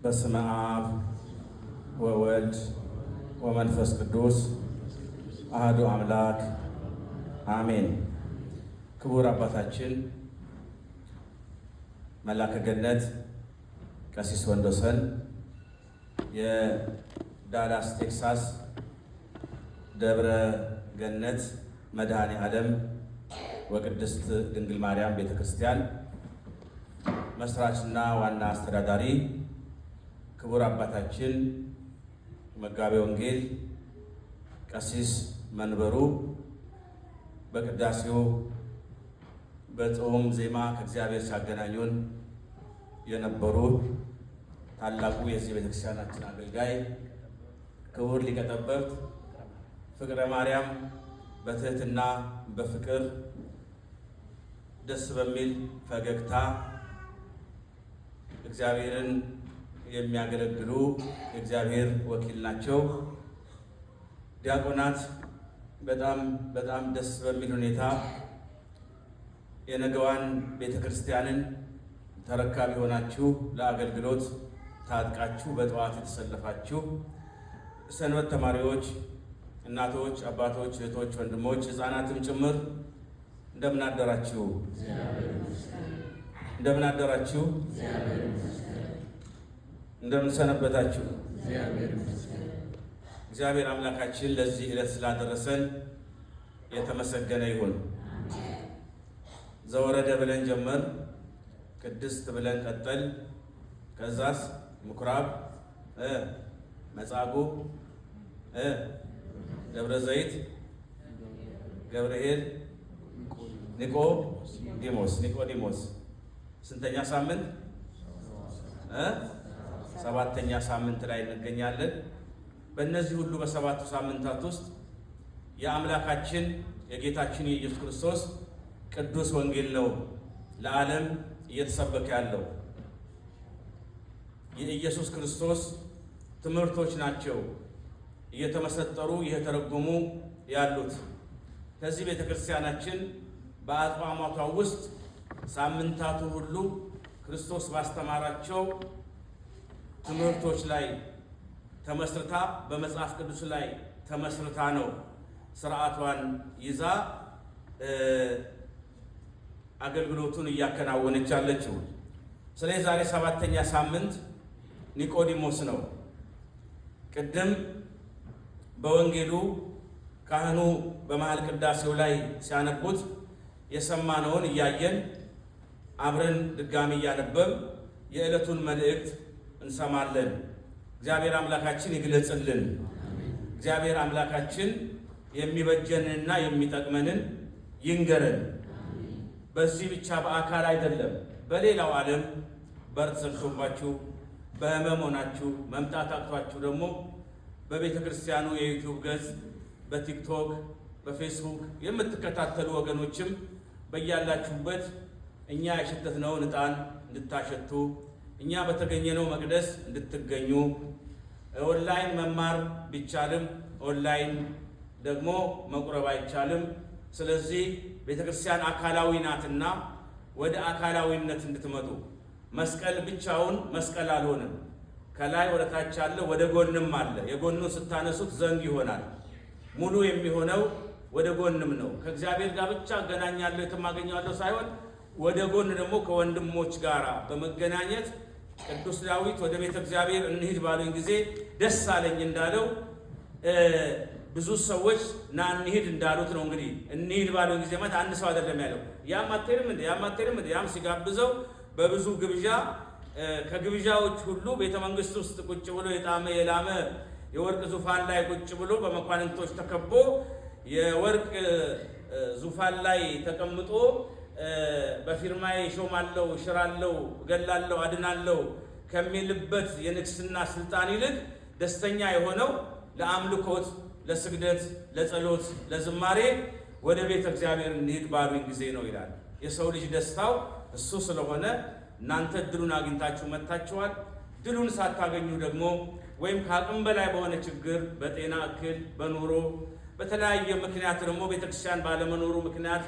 በስመ አብ ወወልድ ወመንፈስ ቅዱስ አህዱ አምላክ አሜን። ክቡር አባታችን መላከ ገነት ቀሲስ ወንዶሰን የዳላስ ቴክሳስ ደብረ ገነት መድኃኔ ዓለም ወቅድስት ድንግል ማርያም ቤተ ክርስቲያን መስራችና ዋና አስተዳዳሪ፣ ክቡር አባታችን መጋቤ ወንጌል ቀሲስ መንበሩ በቅዳሴው በጾም ዜማ ከእግዚአብሔር ሲያገናኙን የነበሩ ታላቁ የዚህ ቤተክርስቲያናችን አገልጋይ ክቡር ሊቀ ጠበብት ፍቅረ ማርያም በትህትና በፍቅር ደስ በሚል ፈገግታ እግዚአብሔርን የሚያገለግሉ የእግዚአብሔር ወኪል ናቸው። ዲያቆናት በጣም በጣም ደስ በሚል ሁኔታ የነገዋን ቤተ ክርስቲያንን ተረካቢ ሆናችሁ ለአገልግሎት ታጥቃችሁ በጠዋት የተሰለፋችሁ ሰንበት ተማሪዎች፣ እናቶች፣ አባቶች፣ እህቶች፣ ወንድሞች፣ ሕፃናትም ጭምር እንደምን አደራችሁ? እንደምን አደራችሁ? እንደምን ሰነበታችሁ? እግዚአብሔር አምላካችን ለዚህ ዕለት ስላደረሰን የተመሰገነ ይሁን። ዘወረደ ብለን ጀመር፣ ቅድስት ብለን ቀጠል፣ ከዛስ ምኩራብ፣ መጻጉዕ፣ ደብረ ዘይት፣ ገብርኄር፣ ኒቆዲሞስ። ስንተኛ ሳምንት? ሰባተኛ ሳምንት ላይ እንገኛለን። በእነዚህ ሁሉ በሰባቱ ሳምንታት ውስጥ የአምላካችን የጌታችን የኢየሱስ ክርስቶስ ቅዱስ ወንጌል ነው ለዓለም እየተሰበከ ያለው። የኢየሱስ ክርስቶስ ትምህርቶች ናቸው እየተመሰጠሩ እየተረጎሙ ያሉት። ከዚህ ቤተ ክርስቲያናችን በአጽዋማቷ ውስጥ ሳምንታቱ ሁሉ ክርስቶስ ባስተማራቸው ትምህርቶች ላይ ተመስርታ፣ በመጽሐፍ ቅዱስ ላይ ተመስርታ ነው ስርዓቷን ይዛ አገልግሎቱን እያከናወነች ያለችው። ስለዚህ ዛሬ ሰባተኛ ሳምንት ኒቆዲሞስ ነው። ቅድም በወንጌሉ ካህኑ በመሃል ቅዳሴው ላይ ሲያነቡት የሰማነውን እያየን አብረን ድጋሚ እያነበብ የዕለቱን መልእክት እንሰማለን። እግዚአብሔር አምላካችን ይግለጽልን። እግዚአብሔር አምላካችን የሚበጀንንና የሚጠቅመንን ይንገረን። በዚህ ብቻ በአካል አይደለም፣ በሌላው ዓለም በር ተዘግቶባችሁ በሕመም ሆናችሁ መምጣት አቅቷችሁ ደግሞ በቤተ ክርስቲያኑ የዩቲዩብ ገጽ፣ በቲክቶክ፣ በፌስቡክ የምትከታተሉ ወገኖችም በያላችሁበት እኛ ያሸተትነውን ዕጣን እንድታሸቱ፣ እኛ በተገኘነው መቅደስ እንድትገኙ፣ ኦንላይን መማር ቢቻልም ኦንላይን ደግሞ መቁረብ አይቻልም። ስለዚህ ቤተ ክርስቲያን አካላዊ ናትና ወደ አካላዊነት እንድትመጡ። መስቀል ብቻውን መስቀል አልሆንም። ከላይ ወደ ታች አለ፣ ወደ ጎንም አለ። የጎኑን ስታነሱት ዘንግ ይሆናል። ሙሉ የሚሆነው ወደ ጎንም ነው። ከእግዚአብሔር ጋር ብቻ እገናኛለሁ የትም አገኘዋለሁ ሳይሆን ወደ ጎን ደግሞ ከወንድሞች ጋር በመገናኘት ቅዱስ ዳዊት ወደ ቤተ እግዚአብሔር እንሂድ ባሉኝ ጊዜ ደስ አለኝ እንዳለው፣ ብዙ ሰዎች ና እንሂድ እንዳሉት ነው። እንግዲህ እንሂድ ባሉኝ ጊዜ ማለት አንድ ሰው አይደለም ያለው። ያም አትሄድም እንደ ያም አትሄድም እንደ ያም ሲጋብዘው በብዙ ግብዣ ከግብዣዎች ሁሉ ቤተ መንግስት ውስጥ ቁጭ ብሎ የጣመ የላመ የወርቅ ዙፋን ላይ ቁጭ ብሎ በመኳንንቶች ተከቦ የወርቅ ዙፋን ላይ ተቀምጦ በፊርማዬ ሾማለሁ፣ እሽራለሁ፣ እገላለሁ፣ አድናለሁ ከሚልበት የንግስና ስልጣን ይልቅ ደስተኛ የሆነው ለአምልኮት፣ ለስግደት፣ ለጸሎት፣ ለዝማሬ ወደ ቤተ እግዚአብሔር እንሂድ ባሉኝ ጊዜ ነው ይላል። የሰው ልጅ ደስታው እሱ ስለሆነ እናንተ ድሉን አግኝታችሁ መጥታችኋል። ድሉን ሳታገኙ ደግሞ ወይም ከአቅም በላይ በሆነ ችግር፣ በጤና እክል፣ በኑሮ፣ በተለያየ ምክንያት ደግሞ ቤተክርስቲያን ባለመኖሩ ምክንያት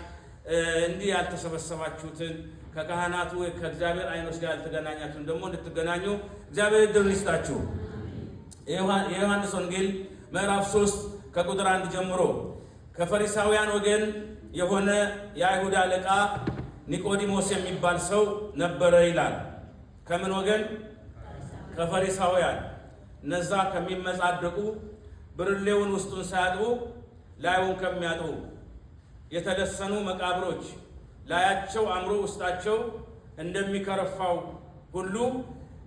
እንዲህ ያልተሰበሰባችሁትን ከካህናቱ ከእግዚአብሔር ዓይኖች ጋር ያልተገናኛችሁን ደግሞ እንድትገናኙ እግዚአብሔር እድሉን ይስጣችሁ። የዮሐንስ ወንጌል ምዕራፍ 3 ከቁጥር 1 ጀምሮ ከፈሪሳውያን ወገን የሆነ የአይሁድ አለቃ ኒቆዲሞስ የሚባል ሰው ነበረ ይላል። ከምን ወገን? ከፈሪሳውያን። እነዛ ከሚመጻደቁ፣ ብርሌውን ውስጡን ሳያጥቡ ላዩን ከሚያጥቡ፣ የተለሰኑ መቃብሮች ላያቸው አምሮ ውስጣቸው እንደሚከረፋው ሁሉ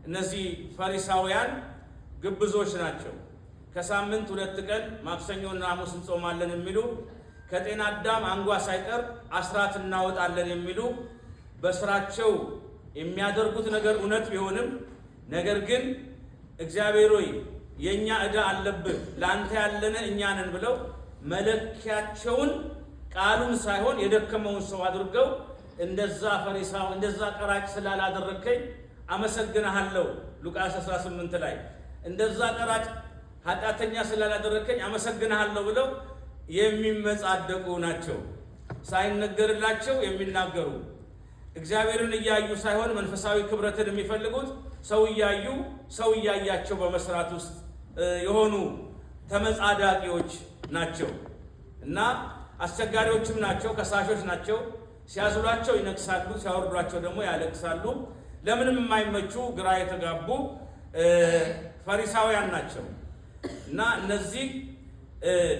እነዚህ ፈሪሳውያን ግብዞች ናቸው። ከሳምንት 2 ቀን ማክሰኞና ሐሙስ እንጾማለን የሚሉ፣ ከጤና አዳም አንጓ ሳይቀር አስራት እናወጣለን የሚሉ፣ በስራቸው የሚያደርጉት ነገር እውነት ቢሆንም ነገር ግን እግዚአብሔር ሆይ የኛ ዕዳ አለብህ፣ ለአንተ ያለነ እኛ ነን ብለው መለኪያቸውን ቃሉን ሳይሆን የደከመውን ሰው አድርገው እንደዛ ፈሪሳው እንደዛ ቀራጭ ስላላደረግከኝ አመሰግንሃለሁ፣ ሉቃስ 18 ላይ እንደዛ ቀራጭ ኃጢአተኛ ስላላደረግከኝ አመሰግንሃለሁ ብለው የሚመጻደቁ ናቸው። ሳይነገርላቸው የሚናገሩ፣ እግዚአብሔርን እያዩ ሳይሆን መንፈሳዊ ክብረትን የሚፈልጉት ሰው እያዩ ሰው እያያቸው በመስራት ውስጥ የሆኑ ተመጻዳቂዎች ናቸው እና አስቸጋሪዎችም ናቸው፣ ከሳሾች ናቸው። ሲያዝሏቸው ይነክሳሉ፣ ሲያወርዷቸው ደግሞ ያለቅሳሉ። ለምንም የማይመቹ ግራ የተጋቡ ፈሪሳውያን ናቸው። እና እነዚህ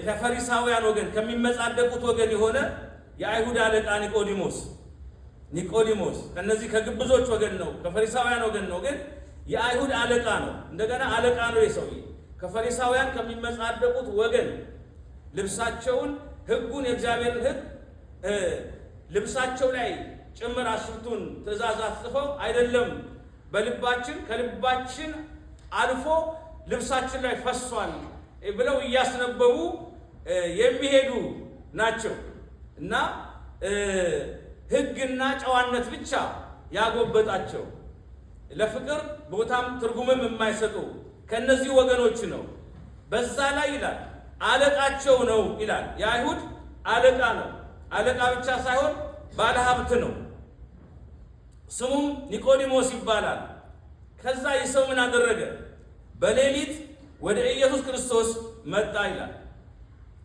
ከፈሪሳውያን ወገን ከሚመጻደቁት ወገን የሆነ የአይሁድ አለቃ ኒቆዲሞስ ከነዚህ ከግብዞች ወገን ነው፣ ከፈሪሳውያን ወገን ነው፣ ግን የአይሁድ አለቃ ነው። እንደገና አለቃ ነው የሰውዬ ከፈሪሳውያን ከሚመጻደቁት ወገን ልብሳቸውን ሕጉን የእግዚአብሔርን ሕግ ልብሳቸው ላይ ጭምር 10ቱን ትእዛዛት ጽፈው አይደለም በልባችን ከልባችን አልፎ ልብሳችን ላይ ፈሷል ብለው እያስነበቡ የሚሄዱ ናቸው። እና ሕግና ጨዋነት ብቻ ያጎበጣቸው፣ ለፍቅር ቦታም ትርጉምም የማይሰጡ ከእነዚህ ወገኖች ነው። በዛ ላይ ይላል አለቃቸው ነው ይላል። የአይሁድ አለቃ ነው። አለቃ ብቻ ሳይሆን ባለሀብት ነው። ስሙም ኒቆዲሞስ ይባላል። ከዛ ይህ ሰው ምን አደረገ? በሌሊት ወደ ኢየሱስ ክርስቶስ መጣ ይላል።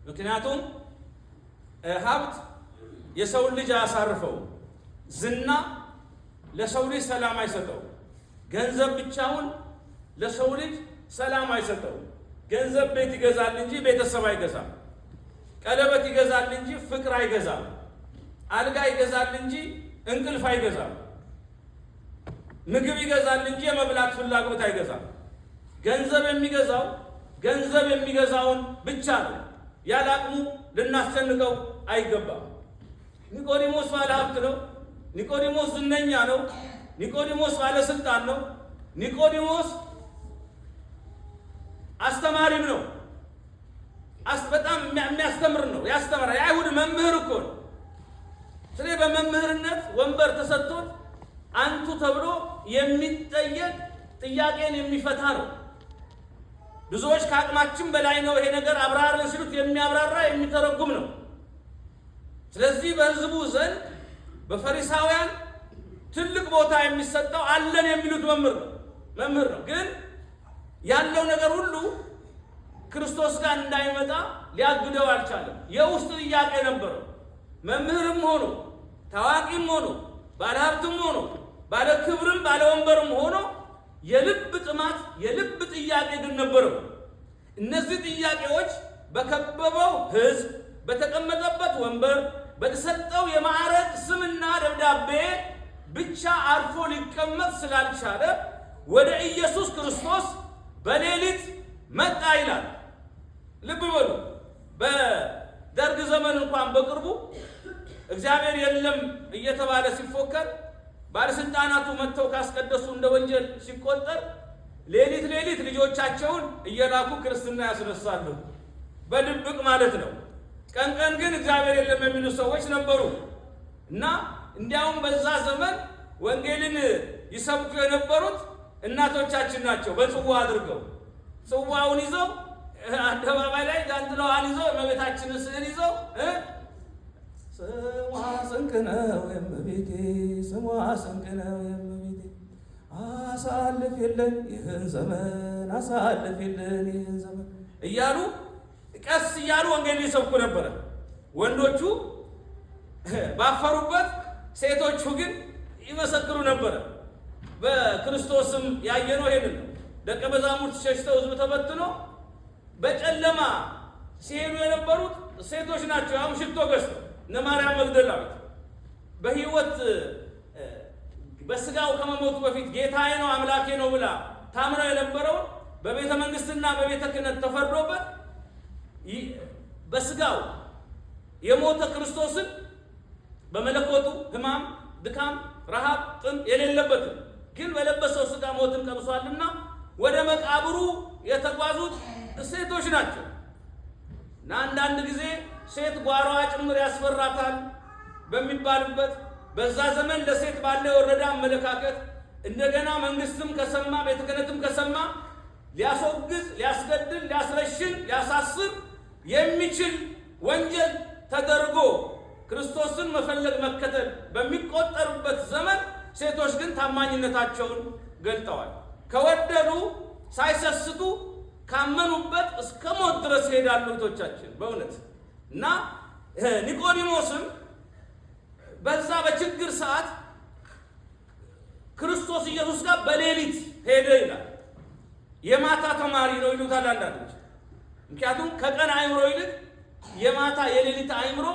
ምክንያቱም ሀብት የሰውን ልጅ አያሳርፈው። ዝና ለሰው ልጅ ሰላም አይሰጠው። ገንዘብ ብቻውን ለሰው ልጅ ሰላም አይሰጠው። ገንዘብ ቤት ይገዛል እንጂ ቤተሰብ አይገዛም። ቀለበት ይገዛል እንጂ ፍቅር አይገዛም። አልጋ ይገዛል እንጂ እንቅልፍ አይገዛም። ምግብ ይገዛል እንጂ የመብላት ፍላጎት አይገዛም። ገንዘብ የሚገዛው ገንዘብ የሚገዛውን ብቻ ነው። ያለ አቅሙ ልናስጨንቀው አይገባም። ኒቆዲሞስ ባለ ሀብት ነው። ኒቆዲሞስ ዝነኛ ነው። ኒቆዲሞስ ባለስልጣን ነው። ኒቆዲሞስ አስተማሪም ነው። በጣም የሚያስተምር ነው። ያስተምራል። የአይሁድ መምህር እኮ ነው። ስለዚህ በመምህርነት ወንበር ተሰጥቶት አንቱ ተብሎ የሚጠየቅ ጥያቄን የሚፈታ ነው። ብዙዎች ከአቅማችን በላይ ነው ይሄ ነገር አብራርን ሲሉት የሚያብራራ የሚተረጉም ነው። ስለዚህ በሕዝቡ ዘንድ በፈሪሳውያን ትልቅ ቦታ የሚሰጠው አለን የሚሉት መምህር ነው። ግን ያለው ነገር ሁሉ ክርስቶስ ጋር እንዳይመጣ ሊያግደው አልቻለም። የውስጥ ጥያቄ ነበረው። መምህርም ሆኖ ታዋቂም ሆኖ ባለሀብትም ሆኖ ባለ ክብርም ባለ ወንበርም ሆኖ የልብ ጥማት የልብ ጥያቄ ግን ነበረው። እነዚህ ጥያቄዎች በከበበው ሕዝብ፣ በተቀመጠበት ወንበር፣ በተሰጠው የማዕረግ ስምና ደብዳቤ ብቻ አርፎ ሊቀመጥ ስላልቻለ ወደ ኢየሱስ ክርስቶስ በሌሊት መጣ ይላል። ልብ በሉ። በደርግ ዘመን እንኳን በቅርቡ እግዚአብሔር የለም እየተባለ ሲፎከር ባለስልጣናቱ መጥተው ካስቀደሱ እንደ ወንጀል ሲቆጠር ሌሊት ሌሊት ልጆቻቸውን እየላኩ ክርስትና ያስነሳሉ። በድብቅ ማለት ነው። ቀን ቀን ግን እግዚአብሔር የለም የሚሉ ሰዎች ነበሩ። እና እንዲያውም በዛ ዘመን ወንጌልን ይሰብኩ የነበሩት እናቶቻችን ናቸው። በጽዋ አድርገው ጽዋውን ይዘው አደባባይ ላይ ጃንጥላዋን ይዘው እመቤታችንን ስዕል ይዘው ስሟ ስንቅ ነው የእመቤቴ፣ ስሟ ስንቅ ነው የእመቤቴ፣ አሳልፊልን ይህን ዘመን፣ አሳልፊልን ይህን ዘመን እያሉ ቀስ እያሉ ወንጌል ሊሰብኩ ነበረ። ወንዶቹ ባፈሩበት፣ ሴቶቹ ግን ይመሰክሩ ነበረ። በክርስቶስም ያየነው ይሄንን ነው። ደቀ መዛሙርት ሸሽተው ሕዝብ ተበትኖ በጨለማ ሲሄዱ የነበሩት ሴቶች ናቸው። ያውም ሽቶ ገዝተው እነ ማርያም መግደላዊት በሕይወት በስጋው ከመሞቱ በፊት ጌታዬ ነው አምላኬ ነው ብላ ታምነው የነበረውን በቤተ መንግስትና በቤተ ክህነት ተፈርዶበት በስጋው የሞተ ክርስቶስን በመለኮቱ ሕማም፣ ድካም፣ ረሃብ፣ ጥም የሌለበትን ግን በለበሰው ስጋ ሞትን ቀምሷልና ወደ መቃብሩ የተጓዙት ሴቶች ናቸው። እና አንዳንድ ጊዜ ሴት ጓሮዋ ጭምር ያስፈራታል በሚባልበት በዛ ዘመን ለሴት ባለ የወረደ አመለካከት እንደገና መንግስትም ከሰማ ቤተ ክህነትም ከሰማ ሊያስወግዝ፣ ሊያስገድል፣ ሊያስረሽን፣ ሊያሳስር የሚችል ወንጀል ተደርጎ ክርስቶስን መፈለግ መከተል በሚቆጠርበት ዘመን ሴቶች ግን ታማኝነታቸውን ገልጠዋል። ከወደዱ ሳይሰስቱ ካመኑበት እስከ ሞት ድረስ ይሄዳሉ እህቶቻችን በእውነት። እና ኒቆዲሞስም በዛ በችግር ሰዓት ክርስቶስ ኢየሱስ ጋር በሌሊት ሄደ ይላል። የማታ ተማሪ ነው ይሉታል አንዳንዶች። ምክንያቱም ከቀን አእምሮ ይልቅ የማታ የሌሊት አእምሮ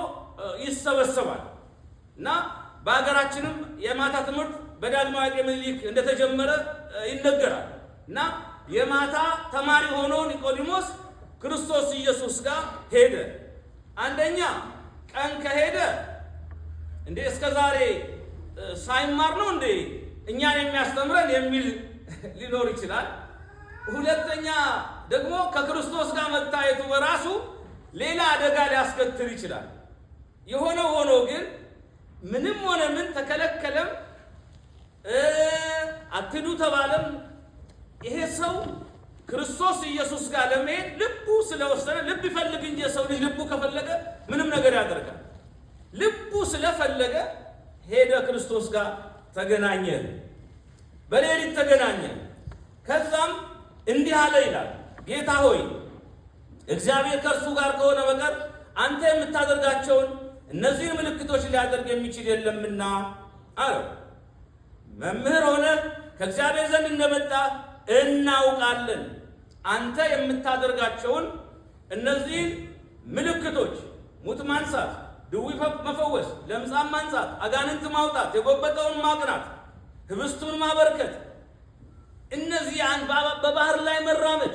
ይሰበሰባል። እና በሀገራችንም የማታ ትምህርት በዳግማዊ አፄ ምኒልክ እንደተጀመረ ይነገራል። እና የማታ ተማሪ ሆኖ ኒቆዲሞስ ክርስቶስ ኢየሱስ ጋር ሄደ። አንደኛ ቀን ከሄደ እንዴ እስከ ዛሬ ሳይማር ነው እንዴ እኛን የሚያስተምረን የሚል ሊኖር ይችላል። ሁለተኛ ደግሞ ከክርስቶስ ጋር መታየቱ በራሱ ሌላ አደጋ ሊያስከትል ይችላል። የሆነ ሆኖ ግን ምንም ሆነ ምን ተከለከለም አትዱ ተባለም ይሄ ሰው ክርስቶስ ኢየሱስ ጋር ለመሄድ ልቡ ስለወሰነ፣ ልብ ይፈልግ እንጂ የሰው ልጅ ልቡ ከፈለገ ምንም ነገር ያደርጋል። ልቡ ስለፈለገ ሄደ፣ ክርስቶስ ጋር ተገናኘ፣ በሌሊት ተገናኘ። ከዛም እንዲህ አለ ይላል፣ ጌታ ሆይ እግዚአብሔር ከእርሱ ጋር ከሆነ በቀር አንተ የምታደርጋቸውን እነዚህን ምልክቶች ሊያደርግ የሚችል የለምና አለው። መምህር ሆነ ከእግዚአብሔር ዘንድ እንደመጣ እናውቃለን። አንተ የምታደርጋቸውን እነዚህን ምልክቶች ሙት ማንሳት፣ ድዊ መፈወስ፣ ለምጻም ማንጻት፣ አጋንንት ማውጣት፣ የጎበጠውን ማቅናት፣ ህብስቱን ማበርከት፣ እነዚህ በባህር ላይ መራመድ፣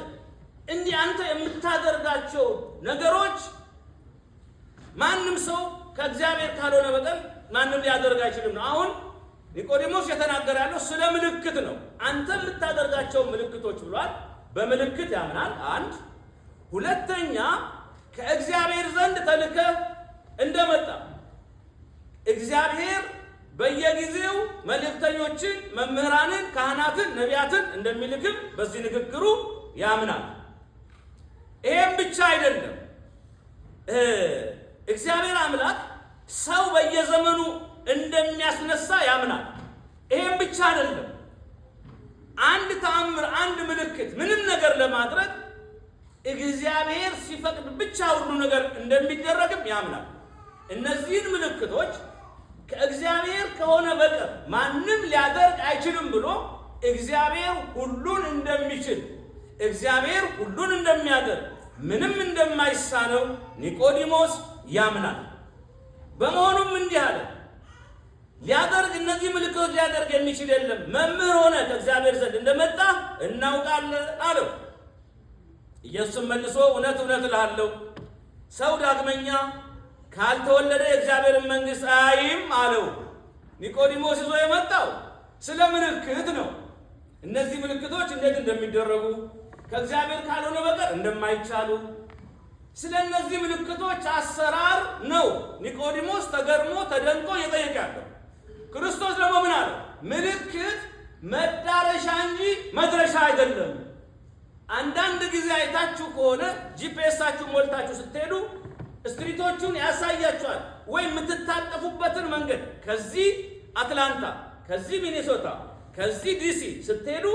እንዲህ አንተ የምታደርጋቸው ነገሮች ማንም ሰው ከእግዚአብሔር ካልሆነ በቀር ማንም ሊያደርግ አይችልም ነው። አሁን ኒቆዲሞስ የተናገረ ያለው ስለ ምልክት ነው። አንተ የምታደርጋቸው ምልክቶች ብሏል። በምልክት ያምናል። አንድ ሁለተኛ ከእግዚአብሔር ዘንድ ተልከህ እንደመጣ እግዚአብሔር በየጊዜው መልእክተኞችን፣ መምህራንን፣ ካህናትን፣ ነቢያትን እንደሚልክም በዚህ ንግግሩ ያምናል። ይሄም ብቻ አይደለም። እግዚአብሔር አምላክ ሰው በየዘመኑ እንደሚያስነሳ ያምናል። ይሄም ብቻ አይደለም። አንድ ተአምር፣ አንድ ምልክት፣ ምንም ነገር ለማድረግ እግዚአብሔር ሲፈቅድ ብቻ ሁሉ ነገር እንደሚደረግም ያምናል። እነዚህን ምልክቶች ከእግዚአብሔር ከሆነ በቀር ማንም ሊያደርግ አይችልም ብሎ እግዚአብሔር ሁሉን እንደሚችል፣ እግዚአብሔር ሁሉን እንደሚያደርግ፣ ምንም እንደማይሳነው ኒቆዲሞስ ያምናል። በመሆኑም እንዲህ አለ፣ ሊያደርግ እነዚህ ምልክቶች ሊያደርግ የሚችል የለም፣ መምህር ሆነ ከእግዚአብሔር ዘንድ እንደመጣ እናውቃለን አለው። ኢየሱስም መልሶ እውነት እውነት እልሃለሁ ሰው ዳግመኛ ካልተወለደ የእግዚአብሔርን መንግሥት አያይም አለው። ኒቆዲሞስ ይዞ የመጣው ስለ ምልክት ነው። እነዚህ ምልክቶች እንዴት እንደሚደረጉ ከእግዚአብሔር ካልሆነ በቀር እንደማይቻሉ ስለ እነዚህ ምልክቶች አሰራር ነው ኒቆዲሞስ ተገርሞ ተደንቆ እየጠየቀ ያለው። ክርስቶስ ደግሞ ምን አለ? ምልክት መዳረሻ እንጂ መድረሻ አይደለም። አንዳንድ ጊዜ አይታችሁ ከሆነ GPS ኣችሁ ሞልታችሁ ስትሄዱ street ኦቹን ያሳያችኋል። ወይም የምትታጠፉበትን መንገድ ከዚህ አትላንታ፣ ከዚህ ሚኔሶታ፣ ከዚህ ዲሲ ስትሄዱ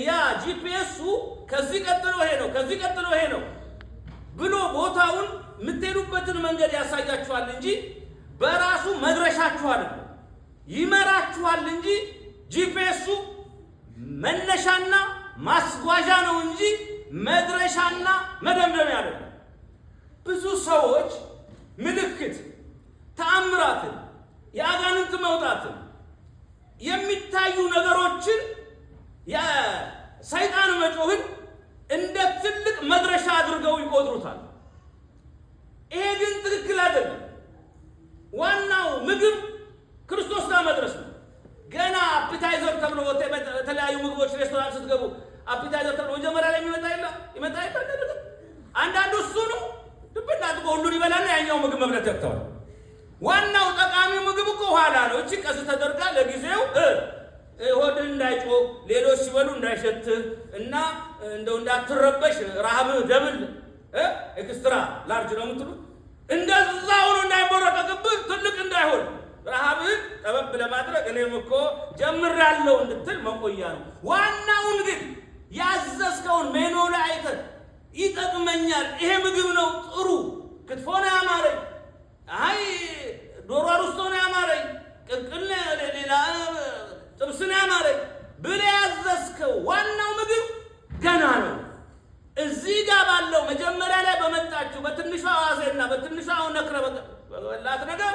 ያ GPS ኡ ከዚህ ቀጥሎ ይሄ ነው፣ ከዚህ ቀጥሎ ይሄ ነው ብሎ ቦታውን የምትሄዱበትን መንገድ ያሳያችኋል እንጂ በራሱ መድረሻችሁ አይደለም። ይመራችኋል እንጂ GPS ኡ መነሻና ማስጓዣ ነው እንጂ መድረሻና መደምደሚያ አይደለም። ብዙ ሰዎች ምልክት፣ ተአምራትን፣ የአጋንንት መውጣትን፣ የሚታዩ ነገሮችን፣ የሰይጣን መጮህን እንደ ትልቅ መድረሻ አድርገው ይቆጥሩታል። ይሄ ግን ትክክል አይደለም። ዋናው ምግብ ክርስቶስ ጋር መድረስ ነው። ገና appetizer ተብሎ የተለያዩ ምግቦች ሬስቶራንት ስትገቡ appetizer ተብሎ መጀመሪያ ላይ የሚመጣ የለ ይመጣ የለ። አንዳንዱ እሱ ነው ድብና አድርጎ ሁሉን ይበላና ያኛው ምግብ መብላት ያቅተዋል። ዋናው ጠቃሚው ምግብ እኮ ኋላ ነው። እቺ ቀስ ተደርጋ ለጊዜው ሆድህ እንዳይጮህ፣ ሌሎች ሲበሉ እንዳይሸትህ እና እንደው እንዳትረበሽ፣ ረሃብህ double extra large ነው የምትሉት፣ እንደዛ ሆኖ እንዳይቦረቀቅብህ፣ ትልቅ እንዳይሆን፣ ረሃብህን ጠበብ ለማድረግ፣ እኔም እኮ ጀምሬያለሁ እንድትል መቆያ ነው። ዋናውን ግን ያዘዝከውን ሜኖ ላይ አይተህ ይጠቅመኛል፣ ይሄ ምግብ ነው ጥሩ፣ ክትፎ ነው ያማረኝ፣ አይ ዶሮ አሩስቶ ነው ያማረኝ፣ ቅቅል፣ ሌላ ጥብስ ነው ያማረኝ ብለህ ያዘዝከው ዋናው ምግብ ገና ነው። እዚህ ጋር ባለው መጀመሪያ ላይ በመጣችው በትንሿ አዋዜና በትንሿ ነክረ በበላት ነገር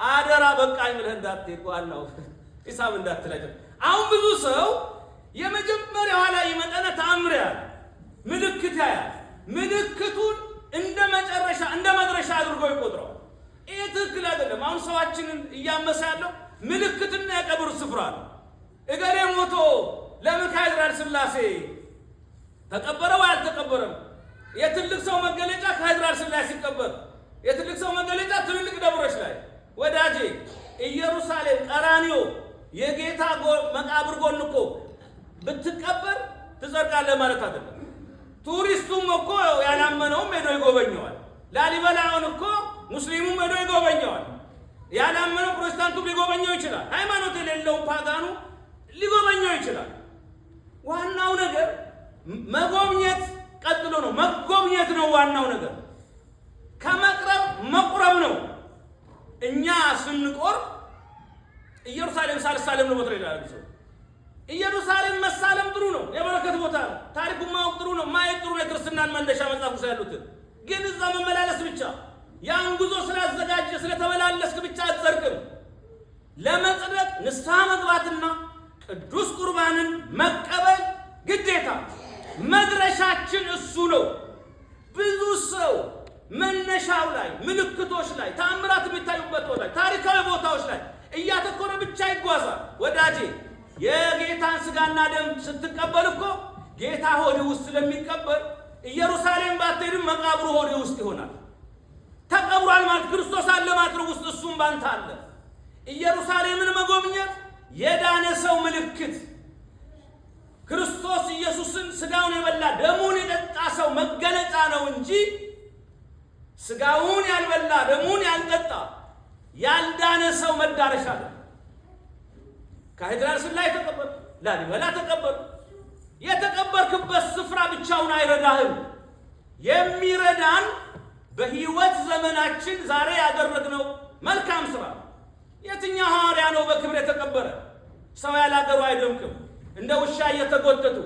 አደራ በቃኝ ብለህ እንዳትሄድ፣ ዋናው ሂሳብ እንዳትለጭ። አሁን ብዙ ሰው የመጀመሪያዋ ላይ ይመጣና ተአምር ያያል፣ ምልክት ያያል። ምልክቱን እንደ መጨረሻ እንደ መድረሻ አድርጎ ይቆጥረዋል። ይህ ትክክል አይደለም። አሁን ሰዋችንን እያመሰ ያለው ምልክትና የቀብር ስፍራ ነው። እገሌ ሞቶ ለምን ካቴድራል ስላሴ ተቀበረ ወይ አልተቀበረም? የትልቅ ሰው መገለጫ ካቴድራል ስላሴ ሲቀበር፣ የትልቅ ሰው መገለጫ ትልልቅ ደብሮች ላይ። ወዳጄ፣ ኢየሩሳሌም ቀራንዮ የጌታ መቃብር ጎን እኮ ብትቀበር ትጸድቃለህ ማለት አይደለም። ቱሪስቱም እኮ ያላመነውም ሄዶ ይጎበኘዋል። ላሊበላውን እኮ ሙስሊሙም ሄዶ ይጎበኘዋል። ያላመነው ፕሮቴስታንቱም ሊጎበኘው ይችላል። ሃይማኖት የሌለውም pagan ኡ ሊጎበኘው ይችላል። ዋናው ነገር መጎብኘት ቀጥሎ ነው። መጎብኘት ነው ዋናው ነገር። ከመቅረብ መቁረብ ነው። እኛ ስንቆርብ ኢየሩሳሌም ሳልሳለም ነው ቦታ ይላል ሰው። ኢየሩሳሌም መሳለም ጥሩ ነው፣ የበረከት ቦታ ነው። ታሪኩን ማወቅ ጥሩ ነው፣ ማየት ጥሩ ነው። የክርስትናን መነሻ መጽሐፍ ውስጥ ያሉትን ግን እዛ መመላለስ ብቻ፣ ያን ጉዞ ስላዘጋጀ ስለተመላለስክ ብቻ አትጸድቅም። ለመጽደቅ ንስሐ መግባትና ቅዱስ ቁርባንን መቀበል ግዴታ፣ መድረሻችን እሱ ነው። ብዙ ሰው መነሻው ላይ፣ ምልክቶች ላይ፣ ተአምራት የሚታዩበት ቦታ ላይ፣ ታሪካዊ ቦታዎች ላይ እያተኮረ ብቻ ይጓዛል። ወዳጄ፣ የጌታን ስጋና ደም ስትቀበል እኮ ጌታ ሆድ ውስጥ ስለሚቀበር ኢየሩሳሌም ባትሄድም መቃብሩ ሆድ ውስጥ ይሆናል። ተቀብሯል ማለት ክርስቶስ አለ ማለት ነው። ውስጥ እሱም ባንተ አለ። ኢየሩሳሌምን መጎብኘት የዳነ ሰው ምልክት፣ ክርስቶስ ኢየሱስን ስጋውን የበላ ደሙን የጠጣ ሰው መገለጫ ነው እንጂ ስጋውን ያልበላ ደሙን ያልጠጣ ያልዳነ ሰው መዳረሻ ነው። ካቴድራል ስላሴ ተቀበል፣ ላሊበላ ተቀበል። የተቀበርክበት ስፍራ ብቻውን አይረዳህም። የሚረዳን በህይወት ዘመናችን ዛሬ ያደረግነው መልካም ስራ። የትኛው ሐዋርያ ነው በክብር የተቀበረ? ሰው ያላገሩ አይደምቅም። እንደ ውሻ እየተጎተቱ፣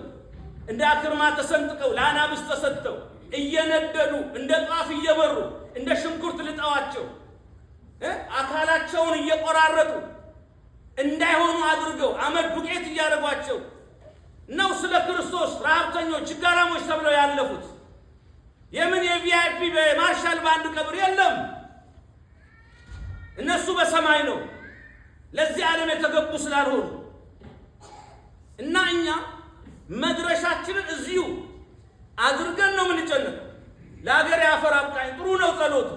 እንደ አክርማ ተሰንጥቀው ለአናብስት ተሰጥተው፣ እየነደዱ፣ እንደ ጧፍ እየበሩ፣ እንደ ሽንኩርት ልጠዋቸው፣ አካላቸውን እየቆራረጡ እንዳይሆኑ አድርገው አመድ ዱቄት እያደረጓቸው ነው ስለ ክርስቶስ ረሀብተኞች፣ ችጋራሞች ተብለው ያለፉት። የምን የ VIP በማርሻል ባንድ ቀብር የለም። እነሱ በሰማይ ነው፣ ለዚህ ዓለም የተገቡ ስላልሆኑ። እና እኛ መድረሻችንን እዚሁ አድርገን ነው የምንጨነቀው። ለሀገር የአፈር አብቃኝ ጥሩ ነው ጸሎቱ፣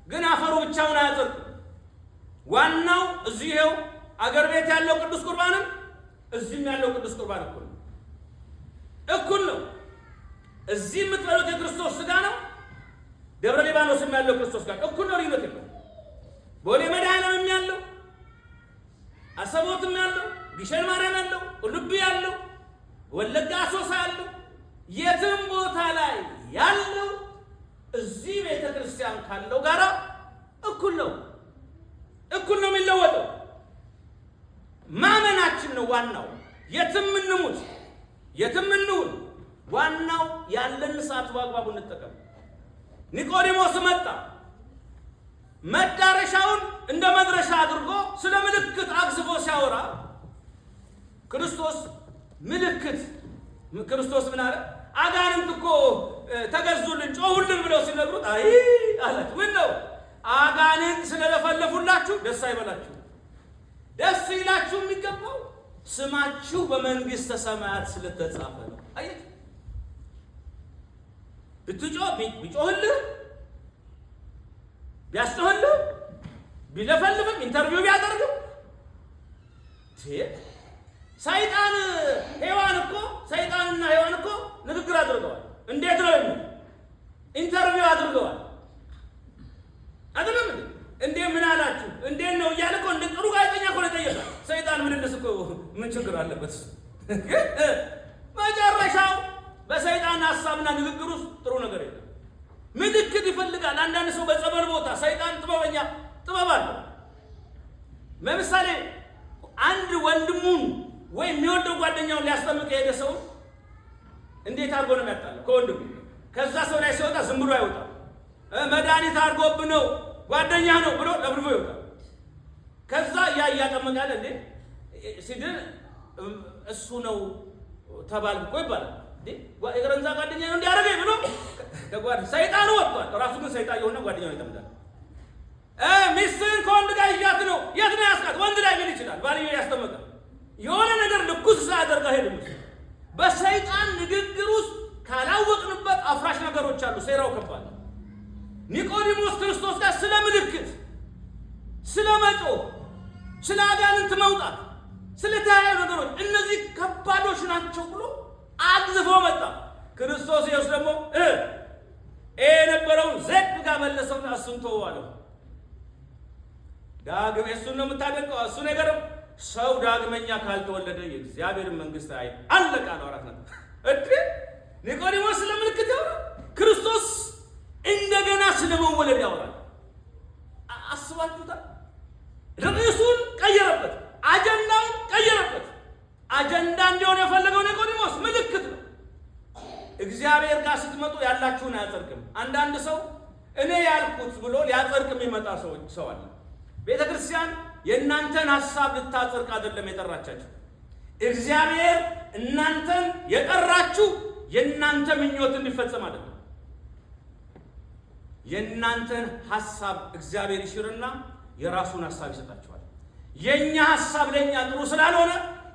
ግን አፈሩ ብቻውን አያጸድቅም። ዋናው እዚህ ይኸው አገር ቤት ያለው ቅዱስ ቁርባንም እዚህም ያለው ቅዱስ ቁርባን እኩል ነው፣ እኩል ነው። እዚህ የምትበሉት የክርስቶስ ስጋ ነው፣ ደብረ ሊባኖስም ያለው ክርስቶስ ጋር እኩል ነው፣ ልዩነት የለውም። ቦሌ መድኃኔዓለምም ያለው፣ አሰቦትም ያለው፣ ግሸን ማርያም ያለው፣ ቁልቢ ያለው፣ ወለጋ አሶሳ ያለው፣ የትም ቦታ ላይ ያለው እዚህ ቤተ ክርስቲያን ካለው ጋር እኩል ነው። እኩል ነው የሚለወጠው። ማመናችን ነው ዋናው። የትም እንሙት የትም እንሁን፣ ዋናው ያለን ሰዓት በአግባቡ እንጠቀም። ኒቆዲሞስ መጣ። መዳረሻውን እንደ መድረሻ አድርጎ ስለ ምልክት አግዝፎ ሲያወራ ክርስቶስ ምልክት ክርስቶስ ምን አለ? አጋንንት እኮ ተገዙልን ጮሁልን ብለው ሲነግሩት አይ አላቸው። ምን ነው አጋንንት ስለለፈለፉላችሁ ደስ አይበላችሁ። ደስ ይላችሁ የሚገባው ስማችሁ በመንግሥተ ሰማያት ስለተጻፈ ነው። አየህ፣ ብትጮህ ቢጮህልህ ቢያስጮህልህ ቢለፈልፍም interview ቢያደርግም ሰይጣን ሔዋን እኮ ሰይጣንና ሔዋን እኮ ንግግር አድርገዋል። እንዴት ነው የሚል interview አድርገዋል። አይደለም እንዴ? እንዴ ምን አላችሁ? እንዴት ነው እያለ እኮ እንደ ጥሩ ጋዜጠኛ እኮ ነው የጠየቀው። ሰይጣን ምልልስ እኮ ምን ችግር አለበት? መጨረሻው በሰይጣን ሀሳብና ንግግር ውስጥ ጥሩ ነገር የለም። ምልክት ይፈልጋል። አንዳንድ ሰው በጸበል ቦታ ሰይጣን ጥበበኛ ጥበብ አለው። ለምሳሌ አንድ ወንድሙን ወይም የሚወደው ጓደኛውን ሊያስጠምቅ የሄደ ሰው እንዴት አድርጎ ነው የሚያጣለው ከወንድሙ? ከዛ ሰው ላይ ሲወጣ ዝም ብሎ አይወጣም። መድኃኒት አድርጎብ ነው ጓደኛ ነው ብሎ ለብልቦ ይወጣል። ከዛ ያ እያጠመቀ ያለ እንዴ ሲድን እሱ ነው ተባልኩ እኮ ይባላል። እንዴ የገረንዛ ጓደኛ ነው እንዲያደርገኝ ብሎ ከጓድ ሰይጣኑ ወጥቷል። ራሱ ግን ሰይጣን የሆነ ጓደኛውን ይጠምዳል። ሚስትህን ከወንድ ጋር ይዣት ነው የት ነው ያስቃት? ወንድ ላይ ሊል ይችላል። ባልየው ያስጠመቀ የሆነ ነገር ልኩስ ሳያደርግ አይሄድም። በሰይጣን ንግግር ውስጥ ካላወቅንበት አፍራሽ ነገሮች አሉ። ሴራው ከባድ ነው። ኒቆዲሞስ ክርስቶስ ጋር ስለ ምልክት፣ ስለ መጮህ፣ ስለ አጋንንት መውጣት፣ ስለ ተለያዩ ነገሮች እነዚህ ከባዶች ናቸው ብሎ አግዝፎ መጣ። ክርስቶስ ኢየሱስ ደግሞ የነበረውን Z ጋር መለሰውና እሱን ተወው አለው። ዳግም እሱን ነው የምታደንቀው። እሱ ነገርም ሰው ዳግመኛ ካልተወለደ የእግዚአብሔርን መንግሥት አይ አለቃ ነው። አራት ነጥብ። እድ ኒቆዲሞስ ስለ ምልክት ያወራል። ክርስቶስ እንደገና ስለ መወለድ ያወራል። አስባችሁታል? ርዕሱን ቀየረበት፣ አጀንዳውን ቀየረበት። አጀንዳ እንዲሆን የፈለገው ኒቆዲሞስ ምልክት ነው። እግዚአብሔር ጋር ስትመጡ ያላችሁን አያጸድቅም። አንዳንድ ሰው እኔ ያልኩት ብሎ ሊያጸድቅ የሚመጣ ሰው አለ። ቤተ ክርስቲያን የእናንተን ሀሳብ ልታጸድቅ አይደለም የጠራቻችሁ። እግዚአብሔር እናንተን የጠራችሁ የእናንተ ምኞት እንዲፈጸም አይደለም። የእናንተን ሀሳብ እግዚአብሔር ይሽርና የራሱን ሀሳብ ይሰጣችኋል። የእኛ ሀሳብ ለእኛ ጥሩ ስላልሆነ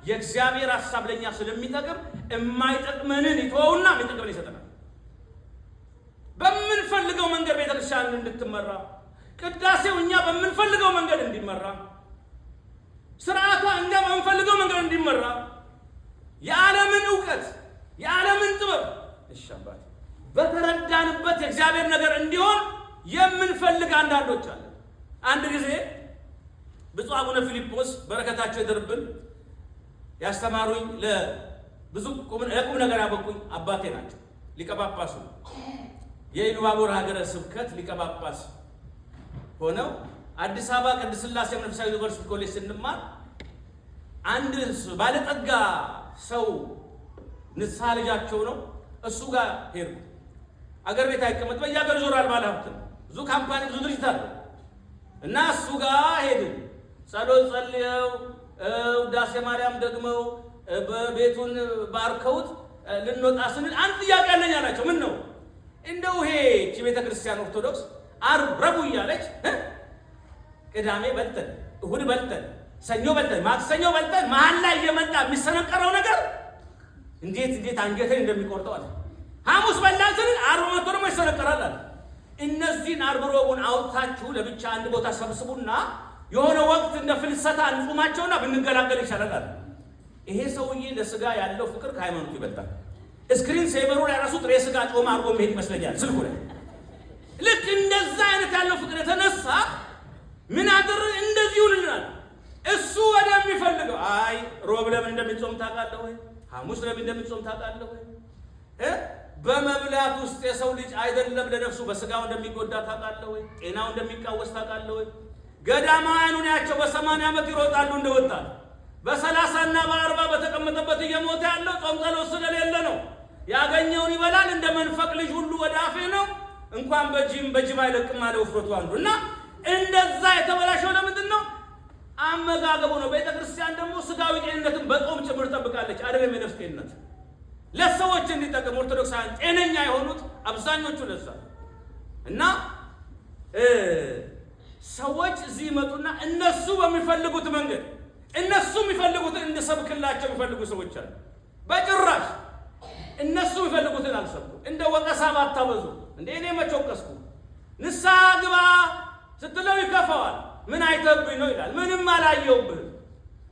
የእግዚአብሔር ሀሳብ ለእኛ ስለሚጠቅም የማይጠቅመንን ይተወውና የሚጠቅመን ይሰጠናል። በምንፈልገው መንገድ ቤተክርስቲያን እንድትመራ፣ ቅዳሴው እኛ በምንፈልገው መንገድ እንዲመራ፣ ስርዓቷ እኛ በምንፈልገው መንገድ እንዲመራ፣ የዓለምን እውቀት የዓለምን ጥበብ እሺ አባቴ በተረዳንበት የእግዚአብሔር ነገር እንዲሆን የምንፈልግ አንዳንዶች አለ። አንድ ጊዜ ብፁዕ አቡነ ፊልጶስ በረከታቸው ይደርብን ያስተማሩኝ ለብዙ ለቁም ነገር ያበቁኝ አባቴ ናቸው። ሊቀ ጳጳሱ የኢሉባቦር ሀገረ ስብከት ሊቀ ጳጳስ ሆነው አዲስ አበባ ቅድስት ሥላሴ መንፈሳዊ ዩኒቨርሲቲ ኮሌጅ ስንማር አንድ ባለጠጋ ሰው ንስሐ ልጃቸው ነው። እሱ ጋር ሄድኩ። አገር ቤት አይቀመጥ፣ በየሀገሩ ይዞራል። ባለ ሀብት ነው። ብዙ company፣ ብዙ ድርጅት አለ እና እሱ ጋር ሄድን። ጸሎት ጸልየው ውዳሴ ማርያም ደግመው በቤቱን ባርከውት ልንወጣ ስንል አንድ ጥያቄ አለኝ አላቸው። ምን ነው? እንደው ይሄ እቺ ቤተ ክርስቲያን ኦርቶዶክስ ዓርብ ረቡዕ እያለች ቅዳሜ በልተን እሁድ በልተን ሰኞ በልተን ማክሰኞ በልተን መሀል ላይ እየመጣ የሚሰነቀረው ነገር እንዴት እንዴት አንጀቴን እንደሚቆርጠው አለ። ሐሙስ በላን ስንል ዓርብ መጥቶ ደግሞ ይሰነቀራል አለ። እነዚህን ዓርብ ረቡዕን አውጥታችሁ ለብቻ አንድ ቦታ ሰብስቡና የሆነ ወቅት እንደ ፍልሰታ እንጹማቸውና ብንገላገል ይሻላል አለ። ይሄ ሰውዬ ለስጋ ያለው ፍቅር ከሃይማኖቱ ይበልጣል። Screen saver ኡ ላይ ራሱ ጥሬ ስጋ ጮማ አድርጎ መሄድ ይመስለኛል ስልኩ ላይ። ልክ እንደዛ አይነት ያለው ፍቅር የተነሳ ምን አደረገ? እንደዚህ ይሁንልናል። እሱ ወደሚፈልገው አይ ሮብ ለምን እንደሚጾም ታውቃለህ ወይ? ሐሙስ ለምን እንደሚጾም ታውቃለህ ወይ? በመብላት ውስጥ የሰው ልጅ አይደለም ለነፍሱ በስጋው እንደሚጎዳ ታውቃለህ ወይ? ጤናው እንደሚቃወስ ታውቃለህ ወይ? ገዳማውያኑን ያቸው በ80 ዓመት ይሮጣሉ እንደወጣት፣ በ30ና በ40 በተቀመጠበት እየሞተ ያለው ጾም ጸሎት ስለሌለ ነው። ያገኘውን ይበላል፣ እንደ መንፈቅ ልጅ ሁሉ ወደ አፌ ነው። እንኳን በጂም በጅብ አይለቅም አለ ውፍረቱ አንዱ። እና እንደዛ የተበላሸው ለምንድን ነው? አመጋገቡ ነው። ቤተ ክርስቲያን ደግሞ ስጋዊ ጤንነትን በጾም ጭምር ጠብቃለች። አይደለም የነፍስ ጤንነት ለሰዎች እንዲጠቅም። ኦርቶዶክሳውያን ጤነኛ የሆኑት አብዛኞቹ ለዛ። እና ሰዎች እዚህ ይመጡና እነሱ በሚፈልጉት መንገድ፣ እነሱ የሚፈልጉትን እንድሰብክላቸው የሚፈልጉ ሰዎች አሉ። በጭራሽ እነሱ የሚፈልጉትን አልሰብኩም። እንደ ወቀሳ ባታበዙ። እንደ እኔ መች ወቀስኩ? ንስሐ ግባ ስትለው ይከፋዋል። ምን አይተብኝ ነው ይላል። ምንም አላየውብህም።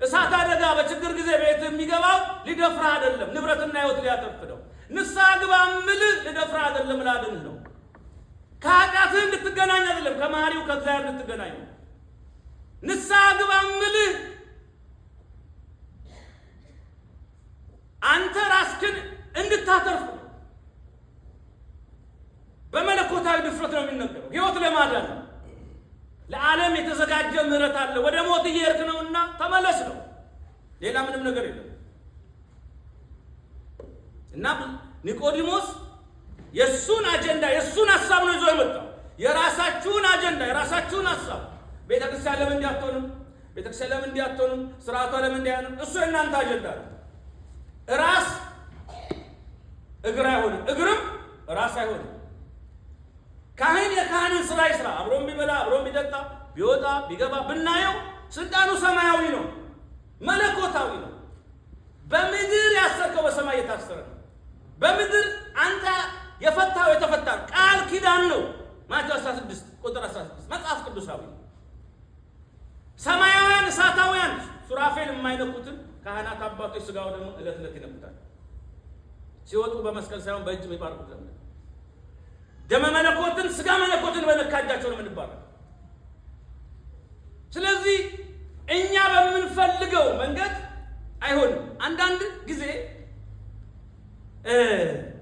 እሳት አደጋ በችግር ጊዜ ቤት የሚገባው ሊደፍርህ አይደለም፣ ንብረትና ሕይወት ሊያተርፍ ነው። ንስሐ ግባ እምልህ ልደፍርህ አይደለም፣ ላድንህ ነው። ከኃጢአትህ እንድትገናኝ አይደለም፣ ከመሐሪው ከእግዚአብሔር እንድትገናኝ ነው። ንስሐ ግባ እምልህ አንተ ራስህን እንድታተርፍ ነው። በመለኮታዊ ድፍረት ነው የሚነገረው፣ ሕይወት ለማዳን ነው። ለዓለም የተዘጋጀ ምሕረት አለ። ወደ ሞት እየሄድክ ነውና ተመለስ ነው። ሌላ ምንም ነገር የለም። እና ኒቆዲሞስ የእሱን አጀንዳ፣ የእሱን ሀሳብ ነው ይዞ የመጣው። የራሳችሁን አጀንዳ፣ የራሳችሁን ሀሳብ፣ ቤተክርስቲያን ለምን እንዲህ አትሆንም? ቤተክርስቲያን ለምን እንዲህ አትሆንም? ስርዓቷ ለምን እንዲህ አይሆንም? እሱ የእናንተ አጀንዳ ነው። ራስ እግር አይሆንም፣ እግርም ራስ አይሆንም። ካህን የካህንን ስራ ይስራ። አብሮ የሚበላ፣ አብሮ የሚጠጣ፣ ቢወጣ ቢገባ ብናየው ስልጣኑ ሰማያዊ ነው፣ መለኮታዊ ነው። በምድር ያሰርከው በሰማይ የታሰረ ነው። በምድር አንተ የፈታው የተፈታ ቃል ኪዳን ነው። ማቴዎስ 16 ቁጥር 16 መጽሐፍ ቅዱሳዊ ነው። ሰማያውያን እሳታውያን ሱራፌል የማይነኩትን ካህናት አባቶች ስጋው ደግሞ ዕለት ዕለት ይነኩታል። ሲወጡ በመስቀል ሳይሆን በእጅ የሚባርኩት ለምን? ደመ መለኮትን ስጋ መለኮትን በነካ እጃቸው ነው የምንባረከው። ስለዚህ እኛ በምንፈልገው መንገድ አይሆንም። አንዳንድ ጊዜ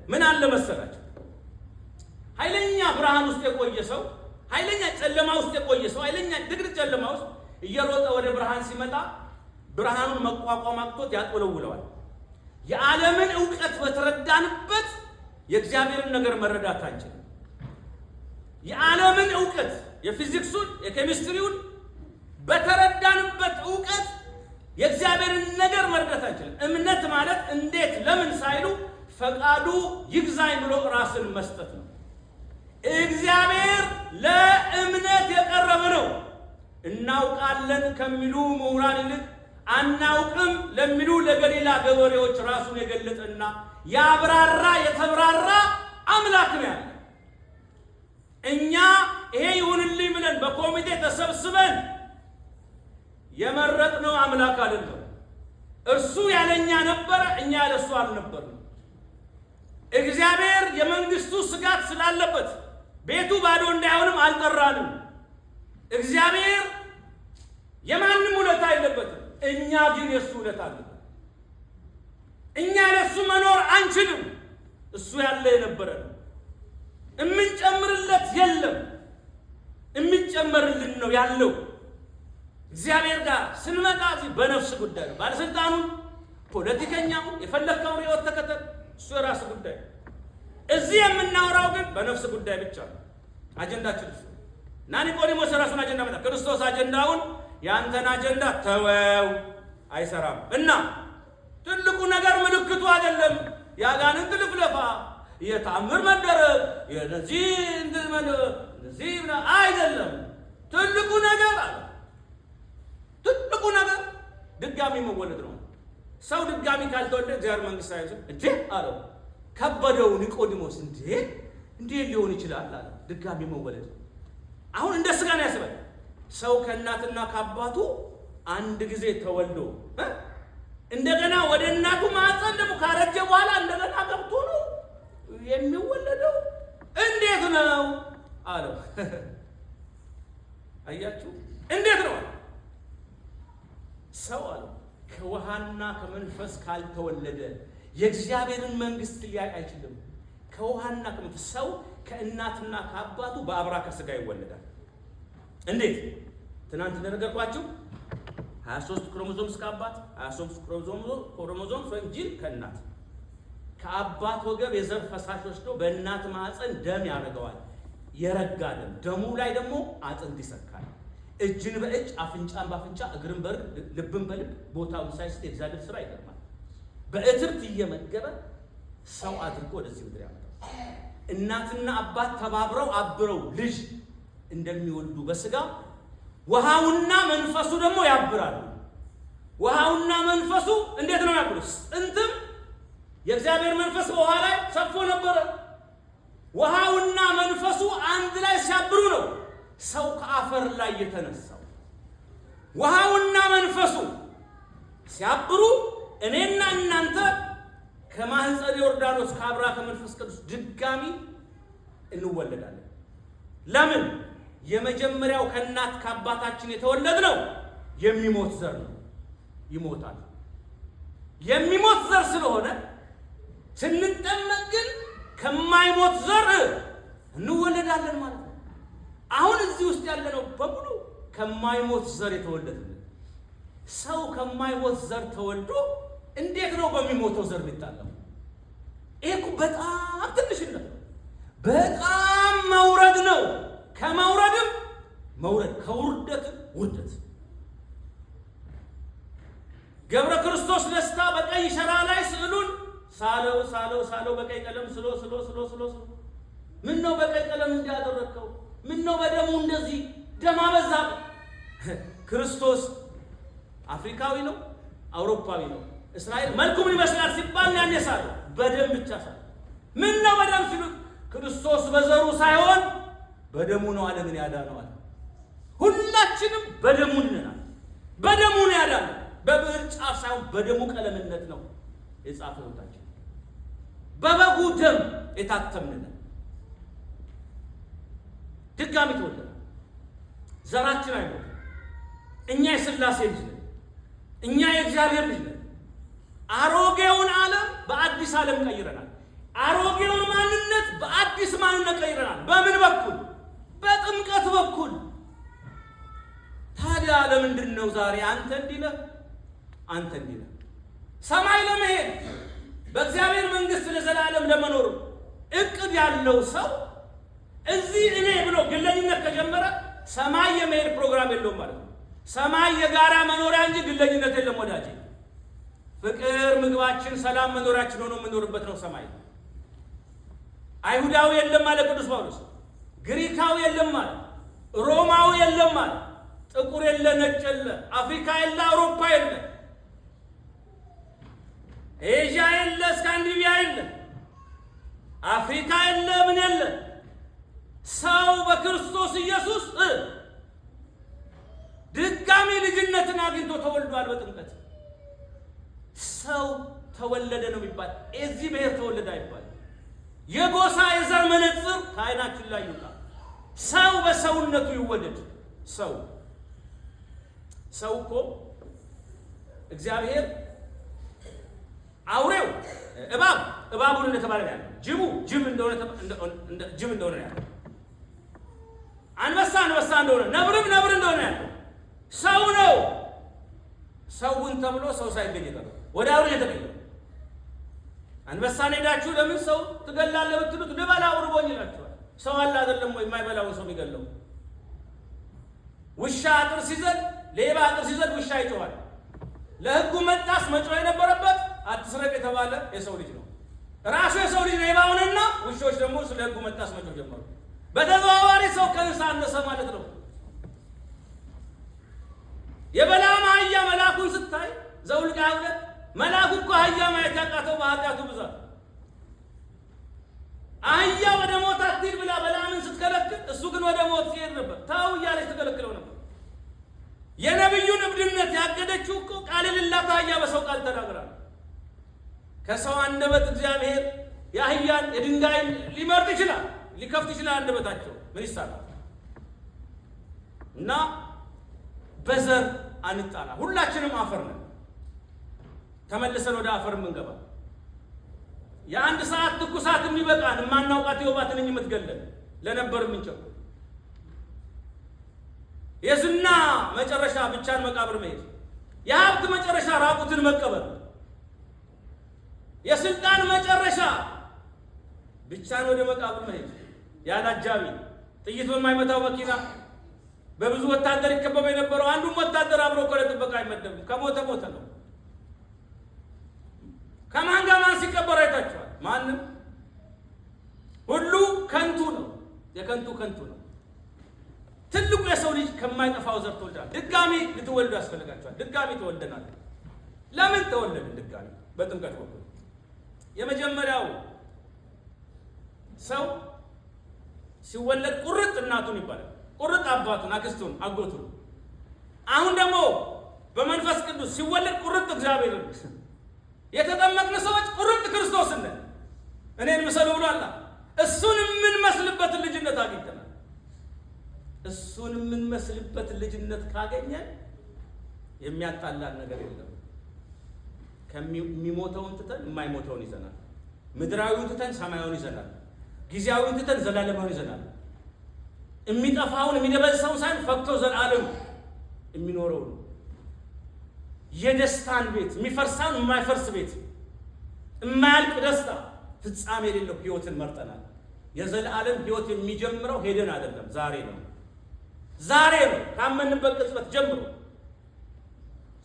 ምን አለ መሰላችሁ? ኃይለኛ ብርሃን ውስጥ የቆየ ሰው፣ ኃይለኛ ጨለማ ውስጥ የቆየ ሰው፣ ኃይለኛ ድቅድቅ ጨለማ ውስጥ እየሮጠ ወደ ብርሃን ሲመጣ ብርሃኑን መቋቋም አቅቶት ያጦለውለዋል። የዓለምን እውቀት በተረዳንበት የእግዚአብሔርን ነገር መረዳት አንችልም። የዓለምን እውቀት፣ የፊዚክሱን፣ የኬሚስትሪውን በተረዳንበት እውቀት የእግዚአብሔርን ነገር መረዳት አንችልም። እምነት ማለት እንዴት ለምን ሳይሉ ፈቃዱ ይግዛኝ ብሎ ራስን መስጠት ነው። እግዚአብሔር ለእምነት የቀረበ ነው። እናውቃለን ከሚሉ ምሁራን ይልቅ አናውቅም ለሚሉ ለገሊላ ገበሬዎች ራሱን የገለጠና ያብራራ የተብራራ አምላክ ነው ያለ። እኛ ይሄ ይሁንልኝ ብለን በኮሚቴ ተሰብስበን የመረጥነው አምላክ አይደለም። እርሱ ያለኛ ነበረ፣ እኛ ያለሱ አልነበርንም። እግዚአብሔር የመንግስቱ ስጋት ስላለበት ቤቱ ባዶ እንዳይሆንም አልጠራንም። እግዚአብሔር የማንም ውለታ የለበትም። እኛ ግን የእሱ ውለታ አለበት። እኛ ለእሱ መኖር አንችልም። እሱ ያለ የነበረ ነው። የምንጨምርለት የለም። የሚጨመርልን ነው ያለው። እግዚአብሔር ጋር ስንመጣ እዚህ በነፍስ ጉዳይ ነው። ባለስልጣኑን፣ ፖለቲከኛውን፣ የፈለግከውን ህይወት ተከተል፣ እሱ የራስ ጉዳይ ነው። እዚህ የምናወራው ግን በነፍስ ጉዳይ ብቻ ነው። አጀንዳችን እሱ እና ኒቆዲሞስ የራሱን አጀንዳ መጣ። ክርስቶስ አጀንዳውን፣ ያንተን አጀንዳ ተወው፣ አይሰራም። እና ትልቁ ነገር ምልክቱ አይደለም፣ የአጋንንት ልፍለፋ፣ የተአምር መደረግ፣ የነዚህ እንደዚህ አይደለም። ትልቁ ነገር አለ፣ ትልቁ ነገር ድጋሚ መወለድ ነው። ሰው ድጋሚ ካልተወለደ እግዚአብሔር መንግስት አይወርስም። እንዴ አለው፣ ከበደው ኒቆዲሞስ። እንዴ እንዴ ሊሆን ይችላል አለ ድጋሚ መወለድ። አሁን እንደ ስጋ ነው ያስባል። ሰው ከእናትና ከአባቱ አንድ ጊዜ ተወልዶ እንደገና ወደ እናቱ ማህፀን ደግሞ ካረጀ በኋላ እንደገና ገብቶ ነው የሚወለደው? እንዴት ነው አለው። አያችሁ፣ እንዴት ነው ሰው አለው ከውሃና ከመንፈስ ካልተወለደ የእግዚአብሔርን መንግስት ሊያይ አይችልም። ከውሃና ከመንፈስ፣ ሰው ከእናትና ከአባቱ በአብራከ ሥጋ ይወለዳል። እንዴት? ትናንት እንደነገርኳችሁ 23 ክሮሞዞምስ ከአባት፣ 23 ክሮሞዞምስ ወይም ጂን ከእናት። ከአባት ወገብ የዘር ፈሳሽ ወስዶ በእናት ማህፀን ደም ያደርገዋል። የረጋ ደም፣ ደሙ ላይ ደግሞ አጥንት ይሰካል። እጅን በእጅ፣ አፍንጫን በአፍንጫ፣ እግርን በእግር፣ ልብን በልብ ቦታውን ሳይስት የእግዚአብሔር ስራ ይገርማል። በእትብት እየመገበ ሰው አድርጎ ወደዚህ ምድር ያመጣል። እናትና አባት ተባብረው አብረው ልጅ እንደሚወልዱ በስጋ፣ ውሃውና መንፈሱ ደግሞ ያብራሉ። ውሃውና መንፈሱ እንዴት ነው ያብሩት? ጥንትም የእግዚአብሔር መንፈስ በውሃ ላይ ሰፎ ነበረ። ውሃውና መንፈሱ አንድ ላይ ሲያብሩ ነው ሰው ከአፈር ላይ የተነሳው። ውሃውና መንፈሱ ሲያብሩ እኔና እናንተ ከማህፀን ዮርዳኖስ ከአብራ ከመንፈስ ቅዱስ ድጋሚ እንወለዳለን። ለምን? የመጀመሪያው ከእናት ከአባታችን የተወለድነው የሚሞት ዘር ነው፣ ይሞታል። የሚሞት ዘር ስለሆነ ስንጠመቅ ግን ከማይሞት ዘር እንወለዳለን ማለት ነው። አሁን እዚህ ውስጥ ያለነው በሙሉ ከማይሞት ዘር የተወለድን። ሰው ከማይሞት ዘር ተወልዶ እንዴት ነው በሚሞተው ዘር የሚጣለው? ይሄ እኮ በጣም ትንሽነት ነው። በጣም መውረድ ነው። ከመውረድም መውረድ፣ ከውርደትም ውርደት። ገብረ ክርስቶስ ደስታ በቀይ ሸራ ላይ ስዕሉን ሳለው ሳለው ሳለው፣ በቀይ ቀለም ስሎ ስሎ ስሎ ስሎ ስሎ፣ ምን ነው በቀይ ቀለም እንዲያደረግከው? ምን ነው በደሙ እንደዚህ ደም አበዛ? ክርስቶስ አፍሪካዊ ነው፣ አውሮፓዊ ነው፣ እስራኤል፣ መልኩ ምን ይመስላል ሲባል ያኔ ሳለው በደም ብቻ ሳለው። ምን ነው በደም ሲሉት ክርስቶስ በዘሩ ሳይሆን በደሙ ነው ዓለምን ያዳነው አለ። ሁላችንም በደሙ እንናል። በደሙ ነው ያዳነው። በብዕር ጫፍ ሳይሆን በደሙ ቀለምነት ነው የጻፈው ሕይወታችን። በበጉ ደም የታተምን፣ ድጋሚ ተወለደ። ዘራችን አይሞትም። እኛ የሥላሴ ልጅ ነን። እኛ የእግዚአብሔር ልጅ ነን። አሮጌውን ዓለም በአዲስ ዓለም ቀይረናል። አሮጌውን ማንነት በአዲስ ማንነት ቀይረናል። በምን በኩል? በጥምቀት በኩል። ታዲያ ለምንድን ነው ዛሬ አንተ እንዲህ ነህ፣ አንተ እንዲህ ነህ? ሰማይ ለመሄድ፣ በእግዚአብሔር መንግሥት ለዘላለም ለመኖር እቅድ ያለው ሰው እዚህ እኔ ብሎ ግለኝነት ከጀመረ ሰማይ የመሄድ ፕሮግራም የለውም ማለት ነው። ሰማይ የጋራ መኖሪያ እንጂ ግለኝነት የለም ወዳጄ። ፍቅር ምግባችን፣ ሰላም መኖሪያችን ሆኖ የምኖርበት ነው ሰማይ። አይሁዳዊ የለም አለ ቅዱስ ጳውሎስ። ግሪካዊ የለም አለ። ሮማዊ የለም አለ። ጥቁር የለ፣ ነጭ የለ፣ አፍሪካ የለ፣ አውሮፓ የለ፣ ኤዥያ የለ፣ ስካንዲቪያ የለ፣ አፍሪካ የለ፣ ምን የለ። ሰው በክርስቶስ ኢየሱስ ድጋሚ ልጅነትን አግኝቶ ተወልዷል። በጥምቀት ሰው ተወለደ ነው የሚባል። የዚህ ብሔር ተወለደ አይባል። የጎሳ የዘር መነጽር ከዓይናችን ላይ ይውጣ። ሰው በሰውነቱ ይወደድ። ሰው ሰው እኮ እግዚአብሔር አውሬው እባብ እባቡን እንደተባለ ነው ያለው። ጅቡ ጅብ እንደሆነ ጅብ እንደሆነ ነው ያለው። አንበሳ አንበሳ እንደሆነ፣ ነብርም ነብር እንደሆነ ያለው ሰው ነው። ሰውን ተብሎ ሰው ሳይገኝ ቀረ። ወደ አውሬ የተቀየረ። አንበሳን ሄዳችሁ ለምን ሰው ትገላለህ ብትሉት ልበላ እርቦኝ ይላችኋል። ሰው አለ አይደለም ወይ የማይበላውን ሰው የሚገለው? ውሻ አጥር ሲዘል፣ ሌባ አጥር ሲዘል ውሻ ይጮኻል። ለሕጉ መጣስ መጮህ የነበረበት አትስረቅ የተባለ የሰው ልጅ ነው። ራሱ የሰው ልጅ ሌባ ሆነና ውሾች ደግሞ ስለ ሕጉ መጣስ መጮህ ጀመሩ። በተዘዋዋሪ ሰው ከእንስሳ አነሰ ማለት ነው። የበለዓም አህያ መልአኩን ስታይ፣ ዘኍልቍ 22፣ መልአኩ እኮ አህያ ማየት ያቃተው በኃጢአቱ ብዛት፣ አህያ ወደ ሞት አትሂድ ብላ በለዓምን ስትከለክል እሱ ግን ወደ ሞት ሲሄድ ነበር። ተው እያለች ትከለክለው ነበር። የነቢዩን እብድነት ያገደችው እኮ ቃል የሌላት አህያ በሰው ቃል ተናግራል። ከሰው አንደበት እግዚአብሔር የአህያን የድንጋይን ሊመርጥ ይችላል። ሊከፍት ይችላል አንደበታቸው። ምን ይሳላል? እና በዘር አንጣላ። ሁላችንም አፈር ነን። ተመልሰን ወደ አፈር የምንገባ፣ የአንድ ሰዓት ትኩሳት የሚበቃን፣ የማናውቃት የወባ ትንኝ የምትገለን፣ ለነበር የምንቸኩል፣ የዝና መጨረሻ ብቻን መቃብር መሄድ፣ የሀብት መጨረሻ ራቁትን መቀበር፣ የስልጣን መጨረሻ ብቻን ወደ መቃብር መሄድ፣ ያለ አጃቢ፣ ጥይት በማይመታው መኪና በብዙ ወታደር ይከበበ የነበረው አንዱም ወታደር አብሮ እኮ ለጥበቃ አይመደብም። ከሞተ ሞተ ነው። ከማን ጋር ማን ሲቀበር አይታችኋል? ማንም። ሁሉ ከንቱ ነው። የከንቱ ከንቱ ነው። ትልቁ የሰው ልጅ ከማይጠፋው ዘር ተወልዳል። ድጋሚ ልትወልዱ ያስፈልጋቸዋል። ድጋሚ ተወልደናል። ለምን ተወለድን? ድጋሚ በጥምቀት በኩል። የመጀመሪያው ሰው ሲወለድ ቁርጥ እናቱን ይባላል። ቁርጥ አባቱን፣ አክስቱን፣ አጎቱን። አሁን ደግሞ በመንፈስ ቅዱስ ሲወለድ ቁርጥ እግዚአብሔርን። የተጠመቅን ሰዎች ቁርጥ ክርስቶስን ነን። እኔን ምሰሉ ብሏላ። እሱን የምንመስልበትን ልጅነት አግኝተናል። እሱን የምንመስልበትን ልጅነት ካገኘን የሚያጣላን ነገር የለም። ከሚሞተውን ትተን የማይሞተውን ይዘናል። ምድራዊውን ትተን ሰማያዊውን ይዘናል። ጊዜያዊውን ትተን ዘላለማዊውን ይዘናል። የሚጠፋውን የሚደበዝሰውን ሳይሆን ፈክቶ ዘላለም የሚኖረውን የደስታን ቤት፣ የሚፈርሳውን የማይፈርስ ቤት፣ የማያልቅ ደስታ፣ ፍጻሜ የሌለው ህይወትን መርጠናል። የዘላለም ህይወት የሚጀምረው ሄደን አይደለም፣ ዛሬ ነው። ዛሬ ነው። ካመንበት ቅጽበት ጀምሮ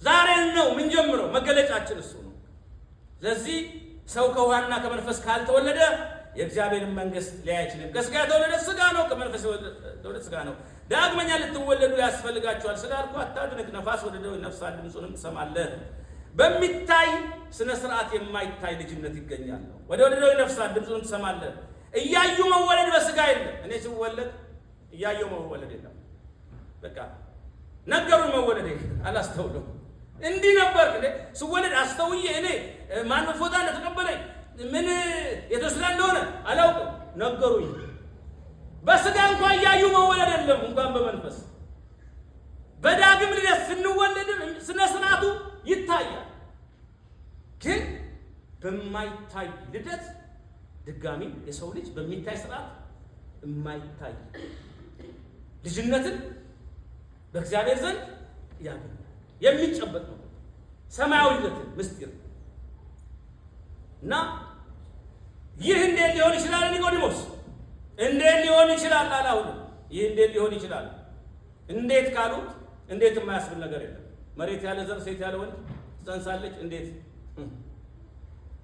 ዛሬ ነው ምንጀምረው። መገለጫችን እሱ ነው። ስለዚህ ሰው ከውሃና ከመንፈስ ካልተወለደ የእግዚአብሔርን መንግስት ሊያይ አይችልም። ከስጋ የተወለደ ስጋ ነው፣ ከመንፈስ የተወለደ ስጋ ነው። ዳግመኛ ልትወለዱ ያስፈልጋችኋል። ስላልኩ አታድንቅ። ነፋስ ወደ ይነፍሳል፣ ድምፁንም ትሰማለህ። በሚታይ ስነ ስርዓት የማይታይ ልጅነት ይገኛል ነው። ወደ ወደደው ይነፍሳል፣ ድምፁንም ትሰማለህ። እያዩ መወለድ በስጋ የለም። እኔ ስወለድ እያየው መወለድ የለም። በቃ ነገሩን መወለድ አላስተውለው። እንዲህ ነበር ስወለድ አስተውዬ እኔ ማን ፎጣ እንደተቀበለኝ ምን የተወሰደ እንደሆነ አላውቅም። ነገሩኝ። በስጋ እንኳን እያዩ መወለድ የለም እንኳን በመንፈስ። በዳግም ልደት ስንወለድም ስነ ስርዓቱ ይታያል። ግን በማይታይ ልደት ድጋሚ የሰው ልጅ በሚታይ ስርዓት የማይታይ ልጅነትን በእግዚአብሔር ዘንድ ያገኛል። የሚጨበጥ ነው። ሰማያዊ ልደትን ምስጢር። እና ይህ እንዴት ሊሆን ይችላል? ኒቆዲሞስ እንዴት ሊሆን ይችላል አለ። አሁንም ይህ እንዴት ሊሆን ይችላል? እንዴት ካሉት እንዴት የማያስብል ነገር የለም። መሬት ያለ ዘር ሴት ያለ ወንድ ትጸንሳለች። እንዴት?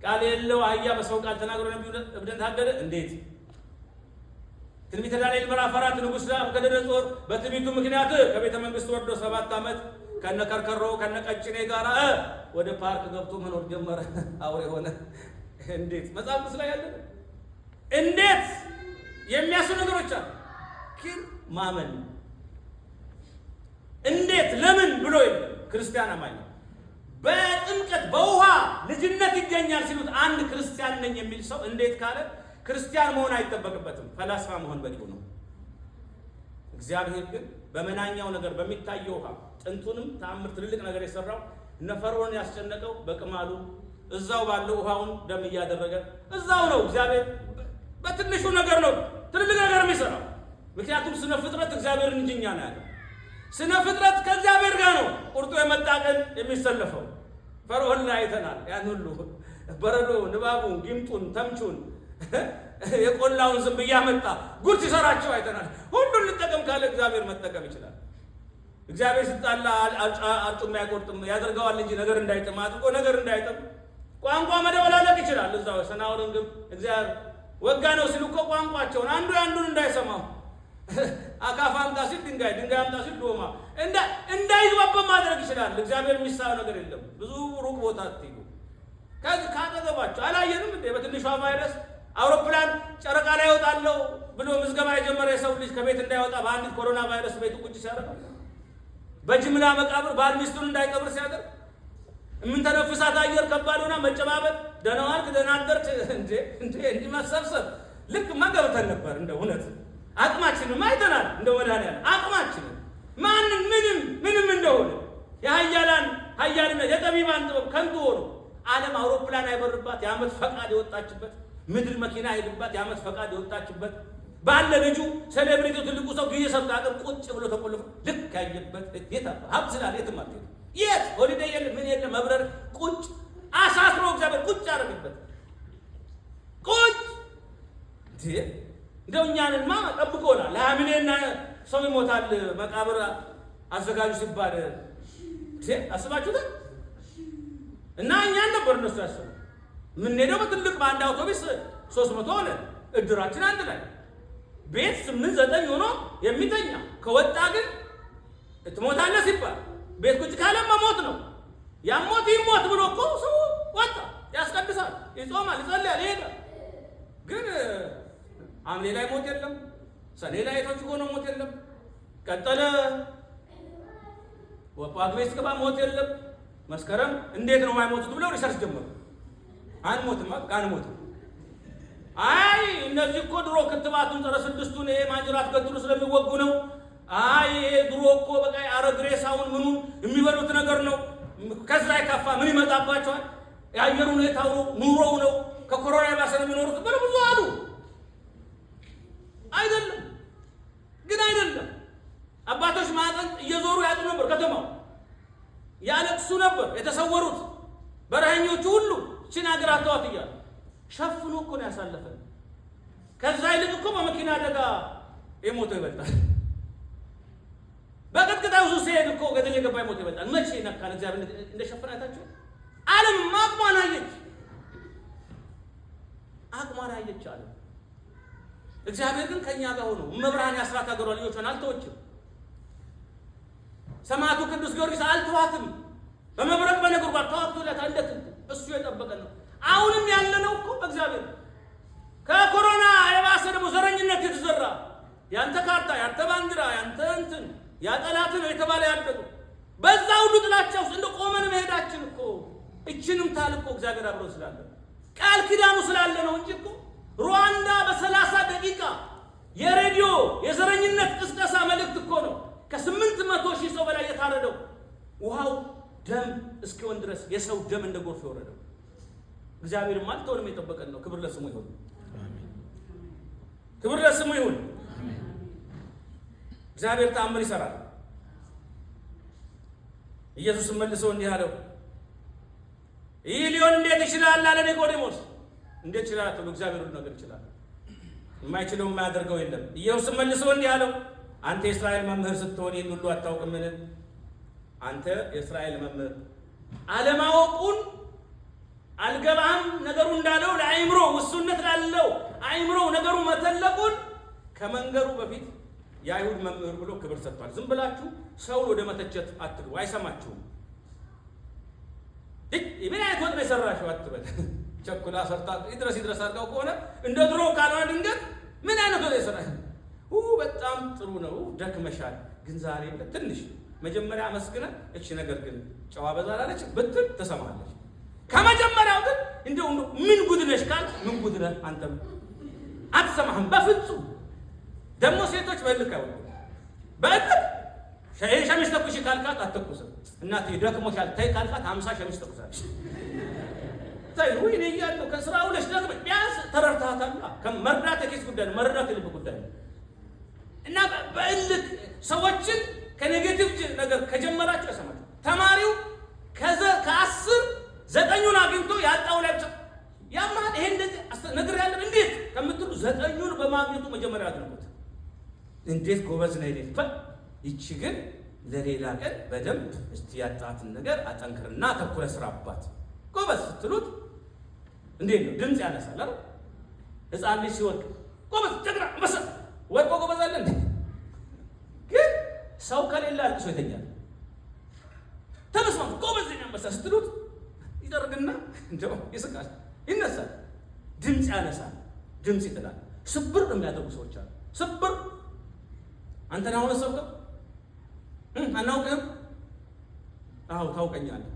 ቃል የሌለው አህያ በሰው ቃል ተናግሮ ነቢዩ እብደን ታገደ። እንዴት? ትንቢተ ዳንኤል ምዕራፍ 4 ንጉሥ ናቡከደነፆር በትዕቢቱ ምክንያት ከቤተ መንግስት ወርዶ 7 ዓመት ከነ ከርከሮ ከነ ቀጭኔ ጋር ወደ ፓርክ ገብቶ መኖር ጀመረ። አውሬ ሆነ። እንዴት? መጽሐፍ ቅዱስ ላይ ያለ እንዴት የሚያስቡ ነገሮች አሉ። ግን ማመን እንዴት ለምን ብሎ የለም። ክርስቲያን አማኝ ነው። በጥምቀት በውሃ ልጅነት ይገኛል ሲሉት አንድ ክርስቲያን ነኝ የሚል ሰው እንዴት ካለ ክርስቲያን መሆን አይጠበቅበትም። ፈላስፋ መሆን በቂው ነው። እግዚአብሔር ግን በመናኛው ነገር በሚታየው ውሃ ጥንቱንም ተአምር ትልልቅ ነገር የሰራው፣ እነ ፈርዖንን ያስጨነቀው በቅማሉ እዛው ባለው ውሃውን ደም እያደረገ እዛው ነው። እግዚአብሔር በትንሹ ነገር ነው ትልልቅ ነገር የሚሰራው። ምክንያቱም ስነ ፍጥረት እግዚአብሔርን እንጂ እኛ ነው ያለው። ስነ ፍጥረት ከእግዚአብሔር ጋር ነው ቁርጦ የመጣ ቀን የሚሰለፈው። ፈርዖን ላይ አይተናል። ያን ሁሉ በረዶ፣ ንባቡን፣ ጊምጡን፣ ተምቹን፣ የቆላውን ዝንብ እያመጣ ጉድ ሲሰራቸው አይተናል። ሁሉን ልጠቀም ካለ እግዚአብሔር መጠቀም ይችላል። እግዚአብሔር ሲጣላ አርጩማ አይቆርጥም፣ ያደርገዋል እንጂ ነገር እንዳይጥም አጥብቆ ነገር እንዳይጥም ቋንቋ መደበላለቅ ይችላል። እዛው ሰናዖርን ግን እግዚአብሔር ወጋ ነው ሲሉ እኮ ቋንቋቸውን አንዱ አንዱን እንዳይሰማው አካፋ አምጣ ሲል ድንጋይ፣ ድንጋይ አምጣ ሲል ዶማ እንዳይግባባ ማድረግ ይችላል። እግዚአብሔር የሚሳነው ነገር የለም። ብዙ ሩቅ ቦታ አትሂዱ። ከዚህ ካጠገባቸው አላየንም እንዴ? በትንሿ ቫይረስ አውሮፕላን ጨረቃ ላይ እወጣለሁ ብሎ ምዝገባ የጀመረ የሰው ልጅ ከቤት እንዳይወጣ በአንዲት ኮሮና ቫይረስ ቤቱ ቁጭ ሲያደርግ፣ በጅምላ መቃብር ባል ሚስቱን እንዳይቀብር ሲያደርግ፣ የምንተነፍሳት አየር ከባድ ሆና መጨባበጥ፣ ደህና ዋልክ ደህና አደርክ እንዴ እንዴ እንዲህ መሰብሰብ ልክማ ገብተን ነበር። እንደ እውነት አቅማችንም አይተናል። እንደ መድኃኒዓለም አቅማችንን ማንም ምንም ምንም እንደሆነ የኃያላን ኃያልነት የጠቢባን ጥበብ ከንቱ ሆኖ ዓለም አውሮፕላን አይበርባት የዓመት ፈቃድ የወጣችበት፣ ምድር መኪና አይሄድባት የዓመት ፈቃድ የወጣችበት፣ ባለ ልጁ celebrity ው ትልቁ ሰው ጊዜ ሰጥቶ አቅም ቁጭ ብሎ ተቆልፎ ልክ ያየበት የት ሀብት ስላለ የትም አትሄድም። የት holiday የለ ምን የለ መብረር ቁጭ አሳስሮ እግዚአብሔር ቁጭ አደረገበት። ቁጭ እንደው እኛንማ ጠብቆናል። ለሐምሌና ሰው ይሞታል መቃብር አዘጋጁ ሲባል አስባችሁታል? እና እኛን ነበር እነሱ ያሰቡ። የምንሄደው በትልቅ በአንድ አውቶቡስ 300 ሆነ። እድራችን አንድ ላይ ቤት 8 9 ሆኖ የሚተኛ ከወጣ ግን ትሞታለህ ሲባል ቤት ቁጭ ካለ መሞት ነው። ያም ሞት ይሞት ብሎ እኮ ሰው ወጣ። ያስቀድሳል፣ ይጾማል፣ ይጸልያል፣ ይሄዳል። ግን ሐምሌ ላይ ሞት የለም፣ ሰኔ ላይ የቶች ሆኖ ሞት የለም። ቀጠለ ጳጉሜ እስከባ ሞት የለም። መስከረም እንዴት ነው የማይሞቱት ብለው research ጀመሩ። አንሞትም፣ በቃ አንሞትም። አይ እነዚህ እኮ ድሮ ክትባቱን ጸረ ስድስቱን ይሄ ማጅራት ገትሩ ስለሚወጉ ነው። አይ ይሄ ድሮ እኮ በቃ አረግ ሬሳውን ምኑን የሚበሉት ነገር ነው። ከዛ የከፋ ምን ይመጣባቸዋል? የአየር ሁኔታው ነው፣ ኑሮው ነው፣ ከኮሮና የባሰ ነው የሚኖሩት ብለው ብዙ አሉ። አይደለም ግን አይደለም። አባቶች ማዕጠንት እየዞሩ ያጡ ነበር፣ ከተማው ያለቅሱ ነበር። የተሰወሩት በረሃኞቹ ሁሉ ችን ሀገር አተዋት እያሉ ሸፍኖ እኮ ነው ያሳለፈን። ከዛ ይልቅ እኮ በመኪና አደጋ የሞተው ይበልጣል። በቅጥቅጣው ዙ ሲሄድ እኮ ገደል የገባ የሞተው ይበልጣል። መቼ ነካን? እግዚአብሔር እንደሸፈነ አይታችሁ። ዓለም አቅሟን አየች፣ አቅሟን አየች ዓለም። እግዚአብሔር ግን ከእኛ ጋር ሆኖ እመብርሃን የአስራት ሀገሯ ልጆቿን አልተወችም። ሰማዕቱ ቅዱስ ጊዮርጊስ አልተዋትም። በመብረቅ በነጎድጓድ ተዋግቶላታል። እንደ ትንት እሱ የጠበቀን ነው። አሁንም ያለነው እኮ በእግዚአብሔር ነው። ከኮሮና የባሰ ደግሞ ዘረኝነት የተዘራ ያንተ ካርታ፣ ያንተ ባንዲራ፣ ያንተ እንትን ያጠላት ነው የተባለ ያደጉ በዛ ሁሉ ጥላቻ ውስጥ እንደ ቆመን መሄዳችን እኮ እችንም ታል እኮ እግዚአብሔር አብሮ ስላለ ቃል ኪዳኑ ስላለ ነው እንጂ እኮ ሩዋንዳ በ30 ደቂቃ የሬዲዮ የዘረኝነት ቅስቀሳ መልእክት እኮ ነው ከ800 ሺህ ሰው በላይ የታረደው። ውሃው ደም እስኪሆን ድረስ የሰው ደም እንደ ጎርፍ የወረደው። እግዚአብሔርም አልተውንም የጠበቀን ነው። ክብር ለስሙ ይሁን። ክብር ለስሙ ይሁን። እግዚአብሔር ተአምር ይሰራል። ኢየሱስም መልሶ እንዲህ አለው፣ ይህ ሊሆን እንዴት ይችላል አለ ኒቆዲሞስ። እንዴት ይችላል አትበሉ፣ እግዚአብሔር ሁሉ ነገር ይችላል። የማይችለው የማያደርገው የለም። ኢየሱስም መልሶ እንዲህ አለው፣ አንተ የእስራኤል መምህር ስትሆን ይህን ሁሉ አታውቅምን? አንተ የእስራኤል መምህር አለማወቁን አልገባህም ነገሩ እንዳለው ለአእምሮ ውሱነት ላለው አእምሮ ነገሩ መተለቁን ከመንገሩ በፊት የአይሁድ መምህር ብሎ ክብር ሰጥቷል። ዝም ብላችሁ ሰውን ወደ መተቸት አትግቡ፣ አይሰማችሁም። ምን አይነት ወጥ ነው የሰራሽው አትበል። ቸኩላ ሰርታ ይድረስ ይድረስ አድርጋው ከሆነ እንደ ድሮ ካልሆነ ድንገት ምን አይነት ወጥ የሰራሽው በጣም ጥሩ ነው፣ ደክመሻል፣ ግን ዛሬ ትንሽ መጀመሪያ አመስግነ እቺ ነገር ግን ጨዋ በዛ ላለች ብትል ትሰማለች። ከመጀመሪያው ግን እንደው ምን ጉድ ነሽ ካልክ ምን ጉድ ነህ አንተም አትሰማህም በፍጹም። ደግሞ ሴቶች በእልክ አይወዱም። በእልክ ሸሚዝ ተኩሺ ካልካት አትተኩስም። እናቴ ደክሞሻል ተይ ካልካት 50 ሸሚዝ ተኩሳለች። ተይ ውይ እኔ እያለሁ ከስራ ውለሽ ደክመሽ ቢያንስ ተረድተሃታል። መርዳት የኪስ ጉዳይ ነው፣ መረዳት የልብ ጉዳይ ነው። እና በእልክ ሰዎችን ከ negative ነገር ከጀመራቸው አይሰማቸው። ተማሪው ከ10 9ኙን አግኝቶ ያጣው ላይ ብቻ ያማል። ይሄ እንደዚህ ነገር ያለ እንዴት ከምትሉ 9ኙን በማግኘቱ መጀመሪያ አድርጉት። እንዴት ጎበዝ ነህ ይለኝ። ይቺ ግን ለሌላ ቀን በደንብ እስቲ ያጣትን ነገር አጠንክርና ተኩረ ስራባት ጎበዝ ስትሉት እንዴት ነው ድምፅ ያነሳል አይደል? ሕፃን ልጅ ሲወድቅ ጎበዝ ጀግና አንበሳ ወድቆ ጎበዝ አለ እንዴ? ግን ሰው ከሌለ አልቅሶ ይተኛል። ተመስማም ጎበዝ ነኝ አንበሳ ስትሉት ይጠርግና እንደው ይስቃል፣ ይነሳል፣ ድምፅ ያነሳል፣ ድምፅ ይጥላል። ስብር የሚያደርጉ ሰዎች አሉ። ስብር አንተን አሁን ሰብከው አናውቅህም? አዎ ታውቀኛለህ።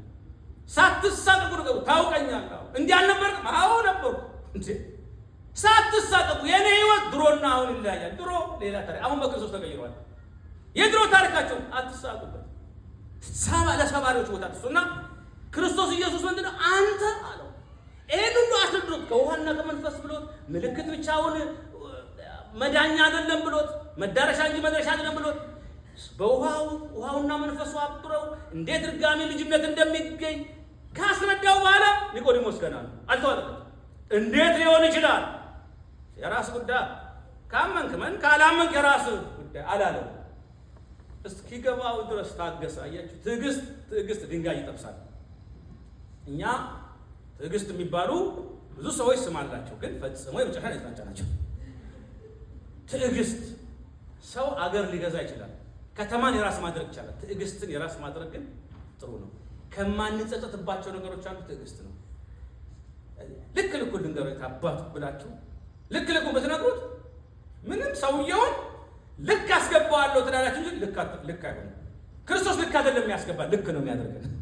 ሳትሳቀቁ ነገሩ ታውቀኛለህ። አዎ እንዲህ አልነበርክም? አዎ ነበርኩ። እንዴ ሳትሳቀቁ። የኔ ህይወት ድሮና አሁን ይለያያል። ድሮ ሌላ ታሪክ፣ አሁን በክርስቶስ ተቀይሯል። የድሮ ታሪካቸው አትሳቁበት። ለሰባሪዎች ቦታ ትሱና ክርስቶስ ኢየሱስ ምንድን ነው አንተ አለው። ይህን ሁሉ አስረድሮት ከውሃና ከመንፈስ ብሎት ምልክት ብቻውን መዳኛ አይደለም ብሎት መዳረሻ እንጂ መድረሻ አይደለም ብሎት በውሃው ውሃውና መንፈሱ አብረው እንዴት ድጋሚ ልጅነት እንደሚገኝ ካስረዳው በኋላ ኒቆዲሞስ ገና ነው፣ አልተዋጠለትም። እንዴት ሊሆን ይችላል? የራስ ጉዳይ፣ ካመንክ መን ካላመንክ የራስ ጉዳይ አላለው። እስኪገባው ድረስ ታገሰ። አያችሁ፣ ትዕግስት ትዕግስት ድንጋይ ይጠብሳል። እኛ ትዕግስት የሚባሉ ብዙ ሰዎች ስም አላቸው፣ ግን ፈጽሞ የመጨረሻ ነጭናጫ ናቸው። ትዕግስት ሰው አገር ሊገዛ ይችላል፣ ከተማን የራስ ማድረግ ይቻላል። ትዕግስትን የራስ ማድረግ ግን ጥሩ ነው። ከማንጸጸትባቸው ነገሮች አንዱ ትዕግስት ነው። ልክ ልኩን ልንገረው አባቱ ብላችሁ ልክ ልኩን ብትነግሩት ምንም ሰውየውን ልክ አስገባዋለሁ ትላላችሁ እንጂ ልክ አይሆንም። ክርስቶስ ልክ አይደለም የሚያስገባ፣ ልክ ነው የሚያደርገን።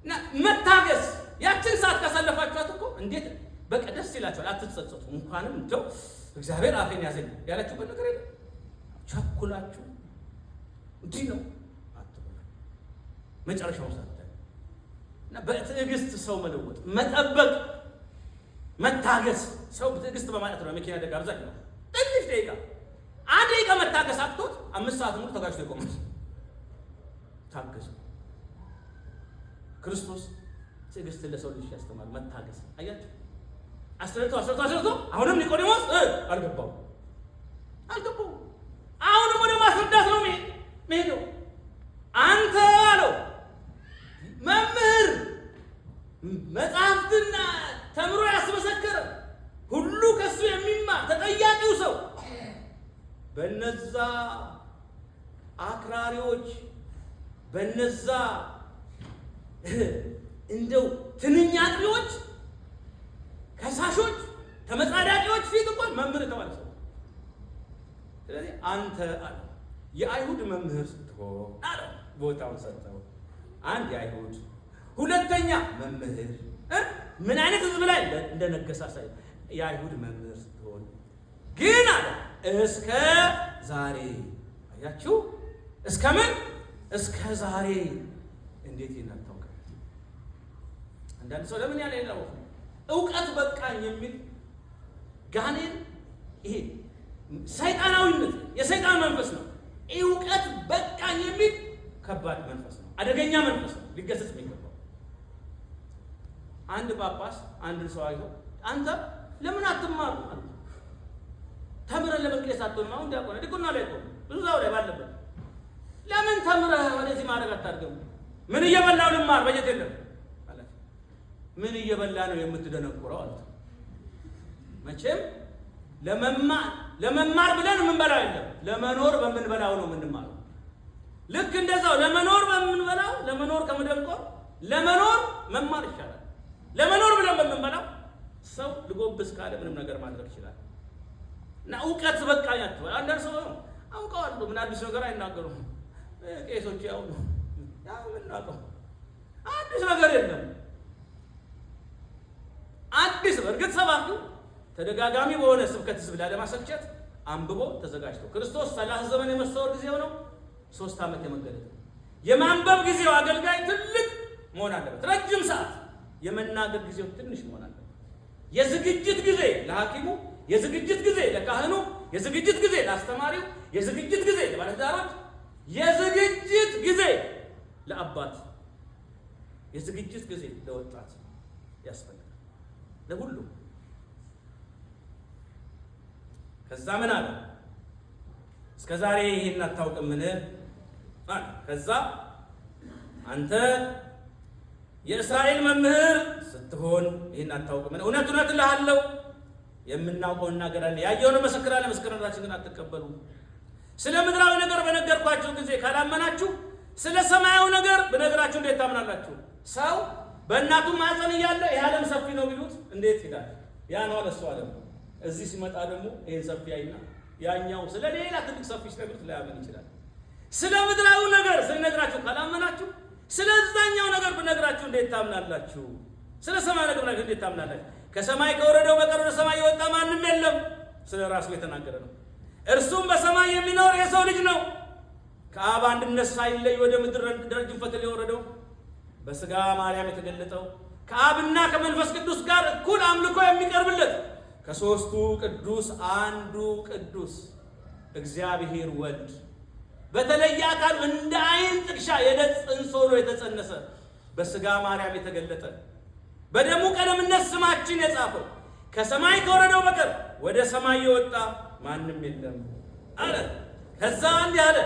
እና መታገስ ያችን ሰዓት ካሳለፋችኋት እኮ እንዴት በቃ ደስ ይላችኋል፣ አትጸጸቱ። እንኳንም እንደው እግዚአብሔር አፌን ያዘኝ ያላችሁበት ነገር የለም። ቸኩላችሁ እንዲህ ነው አትበሉ። መጨረሻውን ሳታይ እና በትዕግስት ሰው መለወጥ፣ መጠበቅ፣ መታገስ። ሰው በትዕግስት በማለት ነው መኪና አደጋ አብዛኛው ትንሽ ደቂቃ አንድ ደቂቃ መታገስ አቅቶት 5 ሰዓት ሙሉ ተጋጭቶ ይቆማል። ታገሱ። ክርስቶስ ትዕግስትን ለሰው ልጅ ያስተማር መታገስ። አያችሁ፣ አስረድቶ አስረድቶ አስረድቶ አሁንም ኒቆዲሞስ አልገባው አልገባው። አሁንም ወደ ማስረዳት ነው መሄደው። አንተ አለው መምህር መጽሐፍትና ተምሮ ያስመሰከረ ሁሉ ከሱ የሚማር ተጠያቂው ሰው በነዛ አክራሪዎች በነዛ እንደው ትንኝ አጥቢዎች፣ ከሳሾች፣ ተመጻዳቂዎች ፊት እንኳን መምህር የተባለ ሰው። ስለዚህ አንተ አለ የአይሁድ መምህር ስትሆን አለ ቦታውን ሰጠው። አንድ የአይሁድ ሁለተኛ መምህር ምን አይነት ህዝብ ላይ እንደነገሰ አሳይ። የአይሁድ መምህር ስትሆን ግን አለ እስከ ዛሬ አያችሁ፣ እስከ ምን እስከ ዛሬ እንዴት ይህን አታውቅም? አንዳንድ ሰው ለምን ያለ የለው እውቀት በቃኝ የሚል ጋኔን፣ ይሄ ሰይጣናዊነት የሰይጣን መንፈስ ነው። እውቀት በቃኝ የሚል ከባድ መንፈስ ነው፣ አደገኛ መንፈስ ነው፣ ሊገሰጽ የሚገባው። አንድ ጳጳስ አንድን ሰው አይቶ አንተ ለምን አትማሩ አሉት። ተምረህ ለምን ቄስ አትሆንም? አሁን ዲያቆን ዲቁና ላይ እኮ ብዙ ሰው ላይ ባለበት ለምን ተምረህ ወደዚህ ማድረግ አታድርግም? ምን እየበላው ልማር በጀት የለም አላቸው። ምን እየበላ ነው የምትደነቁረው አሉት። መቼም ለመማር ብለን የምንበላው የለም፣ ለመኖር በምንበላው ነው የምንማረው። ልክ እንደዛው ለመኖር በምንበላው ለመኖር ከመደንቆር ለመኖር መማር ይሻላል። ለመኖር ብለን በምንበላው ሰው ልጎብዝ ካለ ምንም ነገር ማድረግ ይችላል። እና እውቀት በቃኝ አትበል። አንዳንድ ሰው አውቀዋለሁ ምን አዲስ ነገር አይናገሩም ቄሶች፣ ያው ነው ያው የምናውቀው አዲስ ነገር የለም። አዲስ በእርግጥ ሰባኪው ተደጋጋሚ በሆነ ስብከት ህዝብ ላለማሰልቸት አንብቦ ተዘጋጅቶ ክርስቶስ 30 ዘመን የመሰወር ጊዜው ነው፣ 3 ዓመት የመገለጥ ነው። የማንበብ ጊዜው አገልጋይ ትልቅ መሆን አለበት፣ ረጅም ሰዓት። የመናገር ጊዜው ትንሽ መሆን አለበት። የዝግጅት ጊዜ ለሐኪሙ፣ የዝግጅት ጊዜ ለካህኑ፣ የዝግጅት ጊዜ ለአስተማሪው፣ የዝግጅት ጊዜ ለባለትዳሮች፣ የዝግጅት ጊዜ ለአባት፣ የዝግጅት ጊዜ ለወጣት ያስፈልጋል፣ ለሁሉም። ከዛ ምን አለ? እስከ ዛሬ ይህን አታውቅምን? አለ። ከዛ አንተ የእስራኤል መምህር ስትሆን ይህን አታውቅምን? እውነት እውነት እልሃለሁ የምናውቀውን እናገራለን፣ ያየውን እንመሰክራለን፣ ምስክርነታችን ግን አትቀበሉ። ስለ ምድራዊ ነገር በነገርኳችሁ ጊዜ ካላመናችሁ ስለ ሰማያዊ ነገር ብነግራችሁ እንዴት ታምናላችሁ? ሰው በእናቱ ማኅፀን እያለ ይህ ዓለም ሰፊ ነው ቢሉት እንዴት ይላል? ያ ነው ለእሱ ዓለም። እዚህ ሲመጣ ደግሞ ይህን ሰፊ አይና ያኛው ስለ ሌላ ትልቅ ሰፊ ሲነግሩት ላያምን ይችላል። ስለ ምድራዊ ነገር ስነግራችሁ ካላመናችሁ ስለዛኛው ነገር ብነግራችሁ እንዴት ታምናላችሁ? ስለ ሰማያዊ ነገር ብነግራችሁ እንዴት ታምናላችሁ? ከሰማይ ከወረደው በቀር ወደ ሰማይ የወጣ ማንም የለም። ስለ ራሱ የተናገረ ነው። እርሱም በሰማይ የሚኖር የሰው ልጅ ነው። ከአብ አንድነት ሳይለይ ወደ ምድር ረጅም ፈትል የወረደው፣ በስጋ ማርያም የተገለጠው፣ ከአብና ከመንፈስ ቅዱስ ጋር እኩል አምልኮ የሚቀርብለት፣ ከሦስቱ ቅዱስ አንዱ ቅዱስ እግዚአብሔር ወልድ፣ በተለየ አካል እንደ ዓይን ጥቅሻ የደጽ ጽንስ ሆኖ የተጸነሰ፣ በስጋ ማርያም የተገለጠ፣ በደሙ ቀለምነት ስማችን የጻፈው፣ ከሰማይ ከወረደው በቀር ወደ ሰማይ የወጣ ማንም የለም አለ። ከዛ እንዲህ አለ፣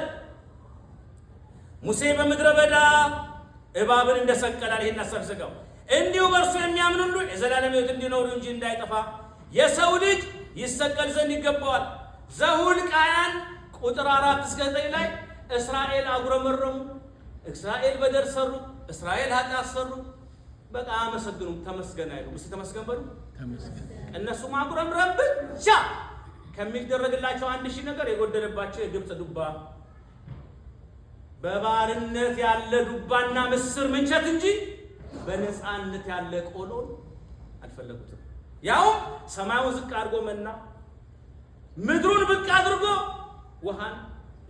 ሙሴ በምድረ በዳ እባብን እንደሰቀላል ይሄን ሀሳብ ዘጋው። እንዲሁ በእርሱ የሚያምን ሁሉ የዘላለም ሕይወት እንዲኖሩ እንጂ እንዳይጠፋ የሰው ልጅ ይሰቀል ዘንድ ይገባዋል። ዘኍልቍ ቁጥር 4 እስከ 9 ላይ እስራኤል አጉረመረሙ፣ እስራኤል በደል ሰሩ፣ እስራኤል ኃጢአት ሰሩ። በቃ አመሰግኑም፣ ተመስገን አይሉም። እስቲ ተመስገን በሉ። እነሱ ማጉረምረም ብቻ። ከሚደረግላቸው 1000 ነገር የጎደለባቸው የግብፅ ዱባ፣ በባርነት ያለ ዱባና ምስር ምንቸት እንጂ በነፃነት ያለ ቆሎን አልፈለጉትም። ያውም ሰማዩን ዝቅ አድርጎ መና፣ ምድሩን ብቅ አድርጎ ውሃን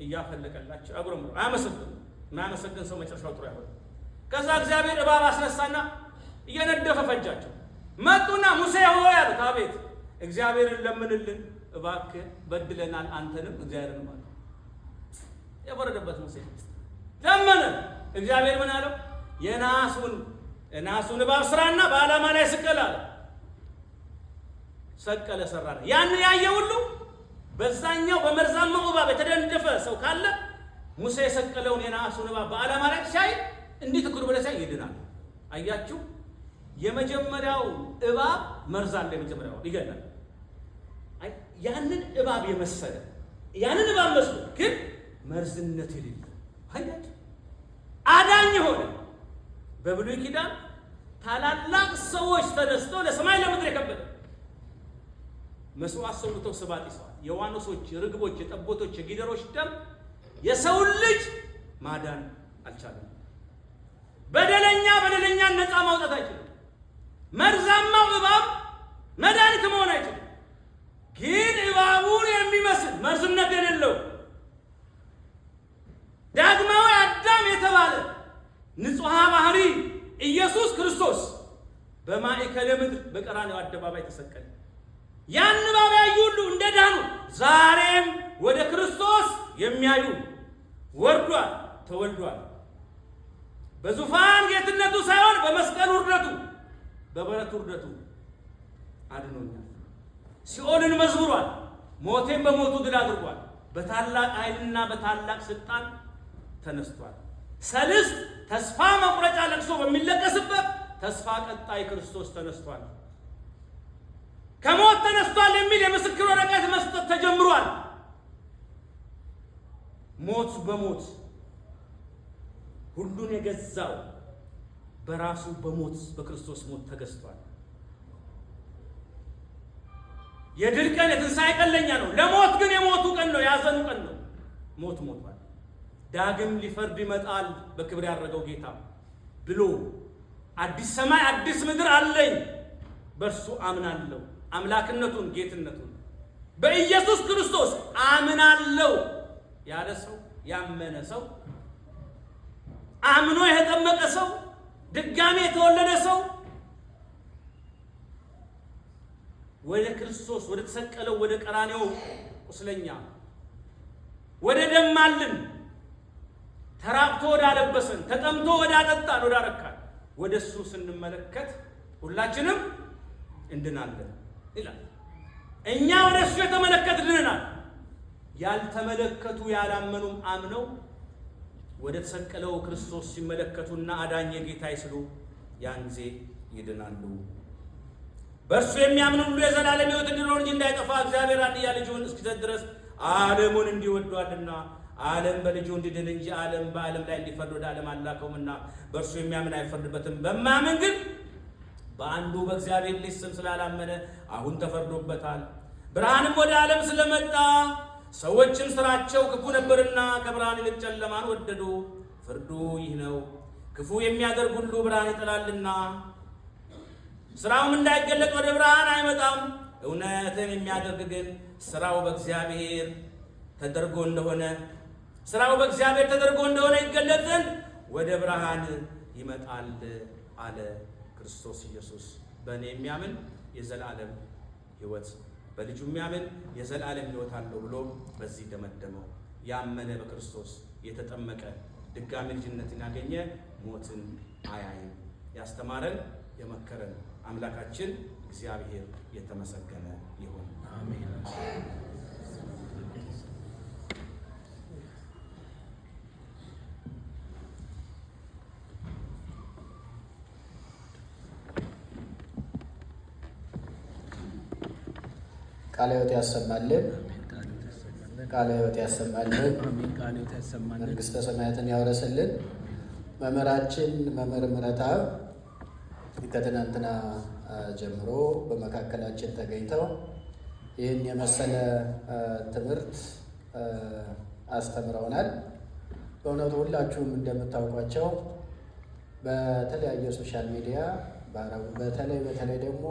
እያፈለቀላቸው አጉረምሩ፣ አያመሰግኑ። የማያመሰግን ሰው መጨረሻው ጥሩ አይሆንም። ከዛ እግዚአብሔር እባብ አስነሳና እየነደፈ ፈጃቸው። መጡና ሙሴ ሆይ አሉት። አቤት። እግዚአብሔርን ለምንልን እባክህ፣ በድለናል፣ አንተንም እግዚአብሔርንም አለ። የፈረደበት ሙሴ ለመነ። እግዚአብሔር ምን አለው? የናሱን እባብ ስራና በዓላማ ላይ ስቀል አለ። ሰቀለ፣ ሰራ። ያን ያየ ሁሉ፣ በዛኛው በመርዛማው እባብ የተደነደፈ ሰው ካለ፣ ሙሴ የሰቀለውን የናሱን እባብ በዓላማ ላይ ሲያይ፣ እንዲህ ትኩር ብለህ ሲያይ ይድናል። አያችሁ፣ የመጀመሪያው እባብ መርዝ አለ። የመጀመሪያው ይገላል። ያንን እባብ የመሰለ፣ ያንን እባብ መስሎ ግን መርዝነት የሌለው፣ አያችሁ፣ አዳኝ የሆነ። በብሉይ ኪዳን ታላላቅ ሰዎች ተነስተው ለሰማይ ለምድር የከበደ መስዋዕት ሰውተው ስባት ይሰዋል። የዋኖሶች፣ የርግቦች፣ የጠቦቶች፣ የጊደሮች ደም የሰውን ልጅ ማዳን አልቻለም። በደለኛ በደለኛን ነፃ ማውጣት አይችልም። መርዛማው እባብ መድኃኒት መሆን አይችልም። ግን እባቡን የሚመስል መርዝነት የሌለው ዳግማዊ አዳም የተባለ ንጹሐ ባህሪ ኢየሱስ ክርስቶስ በማዕከለ ምድር በቀራንዮ አደባባይ ተሰቀለ። ያን እባብ ያዩ ሁሉ እንደዳኑ ዛሬም ወደ ክርስቶስ የሚያዩ፣ ወርዷል፣ ተወልዷል። በዙፋን ጌትነቱ ሳይሆን በመስቀል ውርደቱ፣ በበረት ውርደቱ አድኖኛል። ሲኦልን መዝብሯል። ሞቴን በሞቱ ድል አድርጓል። በታላቅ ኃይልና በታላቅ ስልጣን ተነስቷል። ሰልስት ተስፋ መቁረጫ ለቅሶ በሚለቀስበት ተስፋ ቀጣይ ክርስቶስ ተነስቷል። ከሞት ተነስቷል የሚል የምስክር ወረቀት መስጠት ተጀምሯል። ሞት በሞት ሁሉን የገዛው በራሱ በሞት በክርስቶስ ሞት ተገዝቷል። የድል ቀን የትንሣኤ ቀን ለኛ ነው። ለሞት ግን የሞቱ ቀን ነው፣ ያዘኑ ቀን ነው። ሞት ሞቷል። ዳግም ሊፈርድ ይመጣል በክብር ያረገው ጌታ ብሎ አዲስ ሰማይ አዲስ ምድር አለኝ፣ በእርሱ አምናለሁ፣ አምላክነቱን ጌትነቱን በኢየሱስ ክርስቶስ አምናለሁ ያለ ሰው፣ ያመነ ሰው፣ አምኖ የተጠመቀ ሰው፣ ድጋሜ የተወለደ ሰው ወደ ክርስቶስ፣ ወደ ተሰቀለው፣ ወደ ቀራኔው ቁስለኛ፣ ወደ ደማልን፣ ተራቅቶ ወዳለበሰን፣ ተጠምቶ ወዳጠጣን፣ ወዳረካን ወደ እሱ ስንመለከት ሁላችንም እንድናለን ይላል። እኛ ወደ እሱ የተመለከት ድነናል። ያልተመለከቱ ያላመኑም አምነው ወደ ተሰቀለው ክርስቶስ ሲመለከቱና አዳኝ ጌታ ሲሉ ያን ጊዜ ይድናሉ። በእርሱ የሚያምን ሁሉ የዘላለም ሕይወት እንዲኖር እንጂ እንዳይጠፋ እግዚአብሔር አንድያ ልጁን እስኪሰጥ ድረስ ዓለሙን እንዲሁ ወዷልና፣ ዓለም በልጁ እንዲድን እንጂ ዓለም በዓለም ላይ እንዲፈርድ ወደ ዓለም አላከውምና፣ በእርሱ የሚያምን አይፈርድበትም። በማያምን ግን በአንዱ በእግዚአብሔር ልጅ ስም ስላላመነ አሁን ተፈርዶበታል። ብርሃንም ወደ ዓለም ስለመጣ ሰዎችም ስራቸው ክፉ ነበርና ከብርሃን ይልቅ ጨለማን ወደዱ። ፍርዱ ይህ ነው፣ ክፉ የሚያደርግ ሁሉ ብርሃን ይጠላልና ስራውም እንዳይገለጥ ወደ ብርሃን አይመጣም። እውነትን የሚያደርግ ግን ስራው በእግዚአብሔር ተደርጎ እንደሆነ ስራው በእግዚአብሔር ተደርጎ እንደሆነ ይገለጥ ዘንድ ወደ ብርሃን ይመጣል አለ ክርስቶስ ኢየሱስ። በእኔ የሚያምን የዘላለም ሕይወት፣ በልጁ የሚያምን የዘላለም ሕይወት አለው ብሎ በዚህ ደመደመው። ያመነ፣ በክርስቶስ የተጠመቀ፣ ድጋሚ ልጅነትን ያገኘ ሞትን አያይም። ያስተማረን የመከረን አምላካችን እግዚአብሔር የተመሰገነ ይሁን። አሜን። ቃለ ሕይወት ያሰማልን። ቃለ ሕይወት ያሰማልን። አሜን። ቃለ ሕይወት ያሰማልን። መንግስተ ሰማያትን ያወረስልን። መምህራችን መምህር ምህረተአብ ከትናንትና ጀምሮ በመካከላችን ተገኝተው ይህን የመሰለ ትምህርት አስተምረውናል። በእውነቱ ሁላችሁም እንደምታውቋቸው በተለያየ social media በተለይ በተለይ ደግሞ